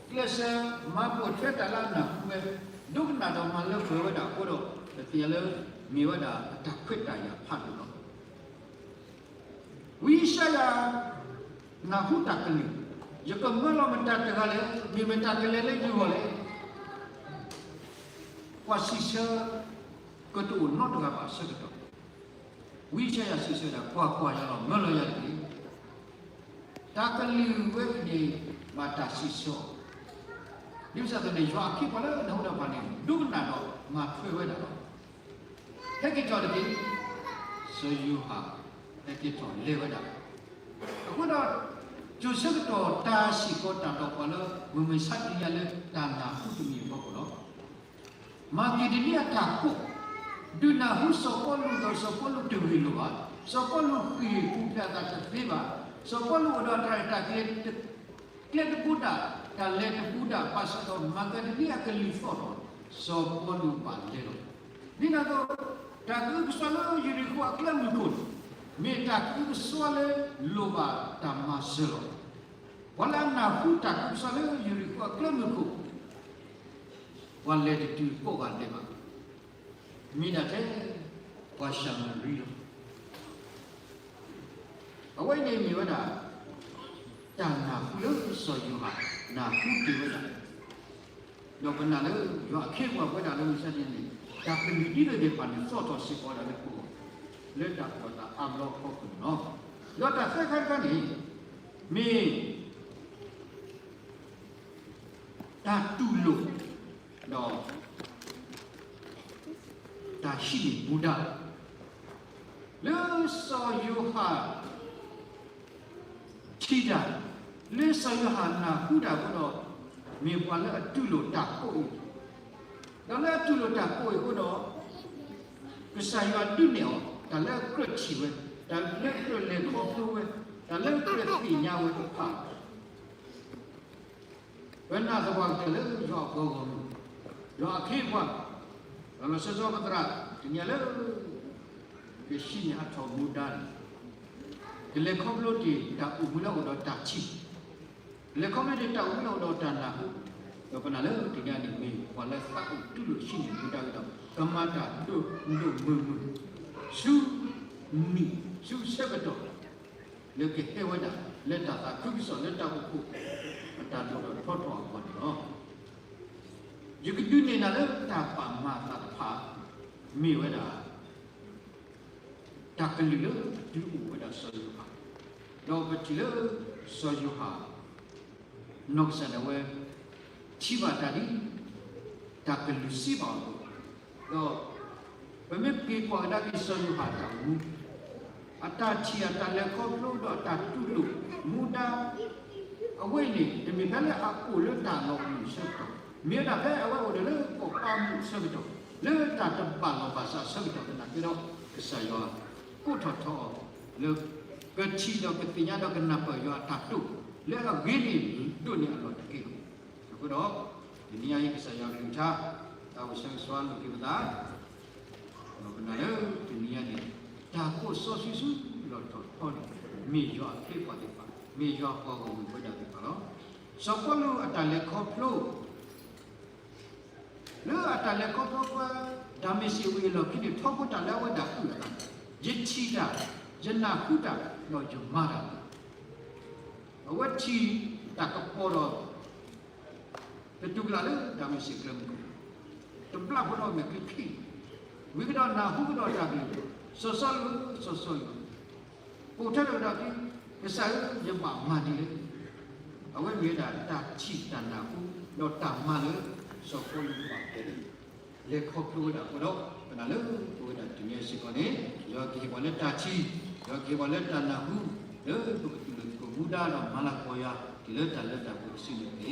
ကျဲးစၢးမၤပိာ်ထွဲတၢ်လၢအနၢ်ဟူဝဲ, ဒိကနၣ်ဒီးမၤလၢပှဲၤဝဲဒၣ်အဃိဒီး, ပသ့ၣ်ညါလၢ မ့ၢ်ဝဲဒၣ်အတၢ်ခွဲးတၢ်ယာ်ဖးဒိၣ်လီၤ. ဝံယၡါယၤ နၢ်ဟူတၢ်ကလုၢ်, ယကမၢလီၤမတၤတဂၤလဲၣ်, မ့ၢ်မတၤကလဲၤလၢယဂီၢ်လဲၣ်. ပှၤစံးဆၢ ကတအိၣ်နီတဂၤဘၣ်အဆၢကတီၢ်, ဝံယၡါယၤစံးဆၢဒၣ် ကွၢ်ကွၢ်ယၤလီၤ မၢလီၤယၤတက့ၢ်. တၢ်ကလုၢ်ဝဲအံၤန့ၣ် ဘၣ်တၢ်စံးဆၢအီၤ, ဒ်ပစံးအသိးန့ၣ် ယွၤအခ့အပှၤလၢနၢ်ဟူတၢ်ပှၤန့ၣ် ဒိကနၣ်ဒီးမၤထွဲဝဲဒၣ်လီၤ. ဟဲက့ၤထီၣ်တက့ၢ်. စီၤယိၤဟၣ် ဟဲက့ၤထီၣ်လဲၤဝဲဒၣ်. အဃိဒီး စိၤဆၢကတီၢ်တၢ်စ့ၢ်ကီးတၢ်ဒီးပှၤလၢ မုၢ်မဆါတနံၤညါလၢတၢ်နၢ်ဟူတမံၤအဖီခိၣ်လီၤ. မၤက့ဒနံအတၢ်ကိး ဒုးနၢ်ဟူစီၤပီလူးဒီးစီၤပီလူးတဂ့ၢ်လိာ်ဘၣ်. စီၤပီလူးဃ့ၢ်ပူၤဖျဲးအသးတသ့ဘၣ်. စီၤပီလူးအိၣ်ဒီးတၢ်ရဲၣ်တၢ်ကျဲၤ ကျဲတပူၤဒၣ်, တၢ်လဲၤတပူၤဒၣ်, ဘၣ်ဆၣ်ဒီးမၤကဒနံအကလုၢ်သီၣ်ထီၣ် စီၤပီလူးဘၣ်လဲၤလီၤ. ဒ်န့ၣ်အသိး တၢ်ကအုကစွါလၢယရံၣ်ခိၣ်အကျဲမုၢ်ခိၣ်န့ၣ် မ့ၢ်တၢ်ကအုကစွါလၢလိၣ်ဘၣ်တၢ်မၤစၢၤလီၤ. ပှၤလၢအနၢ်ဟူတၢ်ကအုကစွါလၢယရံၣ်ခိၣ်အကျဲမုၢ်ခိၣ် ပှၤလဲၤတတုၤကိးဂၤဒဲးဘၣ်. မ့ၢ်ဒၣ်ထဲ ပှၤၡၤမရံလီၤ. အဝဲအံၤန့ၣ်မ့ၢ်ဝဲဒၣ် တၢ်နၢ်ဟူလၢစီၤယိၤဟၣ်နၢ်ဟူတ့ၢ်ဝဲဒၣ်, ဒီးပနာ်လၢယွၤအခ့အပှၤဝဲဒၣ်လၢမုၢ်ဆါတနံၤန့ၣ် တၢ်ကလုၢ်ဒ်သိးသ့ၣ်တဖၣ်န့ၣ် သီၣ်ထီၣ်စ့ၢ်ကီးဝဲဒၣ်လၢပဂီၢ် လၢတၢ်ပီးတၢ်အါဘျီအဖီခိၣ်န့ၣ်လီၤ. ဒီးတၢ်သၢခါတခါန့ၣ် မ့ၢ် တၢ်တူၢ်လိာ် ဒီး တၢ်ဟံးန့ၢ်မူဒါ လၢစီၤယိၤဟၣ် ထံၣ်တၢ်, လၢစီၤယိၤဟၣ်နၢ်ဟူတၢ်အဃိဒီး မ့ၢ်ပှၤလၢအတူၢ်လိာ်တၢ်ကိးအံၤ, ဒီးလၢအတူၢ်လိာ်တၢ်ကိးအံၤအဃိဒီး ကစၢ်ယွၤဒုးနဲၣ်အီၤ တၢ်လၢအကြၢးထံၣ်ဝဲ, တၢ်လၢအကြၢးလဲၤခီဖျိဝဲ, တၢ်လၢအကြၢးသ့ၣ်ညါဝဲတဖၣ် ပနာ်သပှၢ်ကတၢၢ်လၢယွၤအပှၤဂီၢ်မုၢ်, ယွၤအခ့အပှၤ, ဒီးလီၤဆီဆီပသရၣ် တနံၤညါလၢ ကဟံးန့ၢ်အါထီၣ်မူဒါန့ၣ် ကလဲၤခီဖျိတ့ၢ်တၢ်အိၣ်မူလၢအအိၣ်ဒီးတၢ်ထံၣ်, ကလဲၤခီဖျိတ့ၢ်တၢ်အိၣ်မူလၢအအိၣ်ဒီးတၢ်နၢ်ဟူ, ဒီးပနာ်လၢတနံၤညါန့ၣ်မ့ၢ်ပှၤလၢသးအိၣ်တူၢ်လိာ်ဟံးန့ၢ်မူဒါဝဲဒီး ကမၤတၢ်ဒိၣ်ဒိၣ်မုၢ်မုၢ် ဆူနံၣ်ဆူဆၢကတီၢ် လၢကဟဲဝဲဒၣ် လၢတၢ်သးခုကစီၣ်လၢတၢ်အိၣ်ဖှိၣ် အတၢ်ဒိၣ်ထီၣ်ထီထီၣ်အဂီၢ်န့ၣ်လီၤ. ယကဒုးနဲၣ်နၤလၢတၢ်ဘၣ်မၤအသးတဖၣ် မ့ၢ်ဝဲဒၣ် တၢ်ကလုၢ်လၢအဒုးအိၣ်ဝဲဒၣ်စီၤယိၤဟၣ်, ဒီးပထံၣ်လၢ စီၤယိၤဟၣ် နီၢ်ကစၢ်ဒၣ်ဝဲ ထံၣ်ဘၣ်တၢ်ဒ် တၢ်ကလုၢ်စံးဘၣ်အီၤအသိး, ဒီး ပမ့ၢ်က့ၤကွၢ်ကဒါက့ၤစီၤယိၤဟၣ်အတၢ်အိၣ်မူ, အတၢ်ထံၣ်အတၢ်လဲၤခီဖျိဒီးအတၢ်တူၢ်လိာ်မူဒါ အဝဲအံၤန့ၣ် တမ့ၢ်ဖဲလၢအအိၣ်လၢတၢ်လီၢ်အိၣ်အဆၢကတီၢ်, မ့ၢ်ဝဲဒၣ်ဖဲအဝဲအိၣ်ဒီးလၢကီၢ်ပၤမုၣ်အဆၢကတီၢ်, လၢတၢ်တဘၣ်လီၢ်ဘၣ်စးအဆၢကတီၢ်သနာ်က့ဒီး ကစၢ်ယွၤ ကိးထီၣ်ထီအီၤ လၢ ကထံၣ်ဒီးကသ့ၣ်ညါဒီးကနၢ်ပၢၢ်ယွၤအတၢ်တိာ် လၢအဂ့ၤန့ၢ်ဒိၣ်န့ၢ်အလီၢ်တက့ၢ်လီၤ. အဃိဒီး တနံၤညါအံၤကစၢ်ယွၤကလုၢ်ကထါ တၢ်အိၣ်ဆၢဂ့ၤဆၢဝါလိာ်က့ၤပသး ဒီးပနာ်လၢတနံၤညါန့ၣ် တၢ်ကိးစီဆှံဆူလီၢ်ထီၣ်ထီန့ၣ် မ့ၢ်ယွၤအခ့အပှၤသ့ၣ်တဖၣ်, မ့ၢ်ယွၤအပှၤဂီၢ်မုၢ်ဝဲဒၣ်သ့ၣ်တဖၣ်လီၤ. စီၤပီလူးအတၢ်လဲၤခီဖျိ လၢအတၢ်လဲၤခီဖျိကွၢ် ဒၤမ့းစ့းဝ့ၢ်အလီၢ်ခံန့ၣ် ထီဘိတၢ်လၢအဝဲဒၣ်အုၣ်အသး, ယထံၣ်တၢ်, ယနၢ်ဟူတၢ်, ဒီးယမၤတၢ်လီၤ. အဝဲထံၣ်တၢ်ကပီၤဒီး တတူၢ်ကလာ်လၢဒၤမ့းစ့းကျဲမုၢ်ခိၣ်, တဘျီဖိဒီးမဲာ်ချံခံ, ဝံၤကဒီးနၢ်ဟူကဒီးတၢ်ကလုၢ်, စီၤစီလူး, စီၤစီလူး, ပိာ်ထွဲဒီးတၢ်ခံ, ကစၢ်ဧၢ, ယဘၣ်မၤဒ်လဲၣ်. အဝဲမ့ၢ်ဝဲဒၣ်တၢ်ထံၣ်တၢ်နၢ်ဟူ ဒီးတၢ်မၤလၢ စီၤပီလူးဘၣ်လဲၤခီဖျိဝဲဒၣ်အဃိဒီး ပနာ်လၢပဝဲဒၣ်တနံၤအံၤစ့ၢ်ကီးန့ၣ် ယွၤကဟ့ၣ်ပှၤလၢတၢ်ထံၣ်, ယွၤကဟ့ၣ်ပှၤလၢတၢ်နၢ်ဟူ, လၢပကတူၢ်လိာ်သကိးမူဒါဒီးမၤလၤကပီၤယွၤ တုၤလၢတၢ်လၢတၢ်ပှဲၤတစုန့ၣ်တက့ၢ်.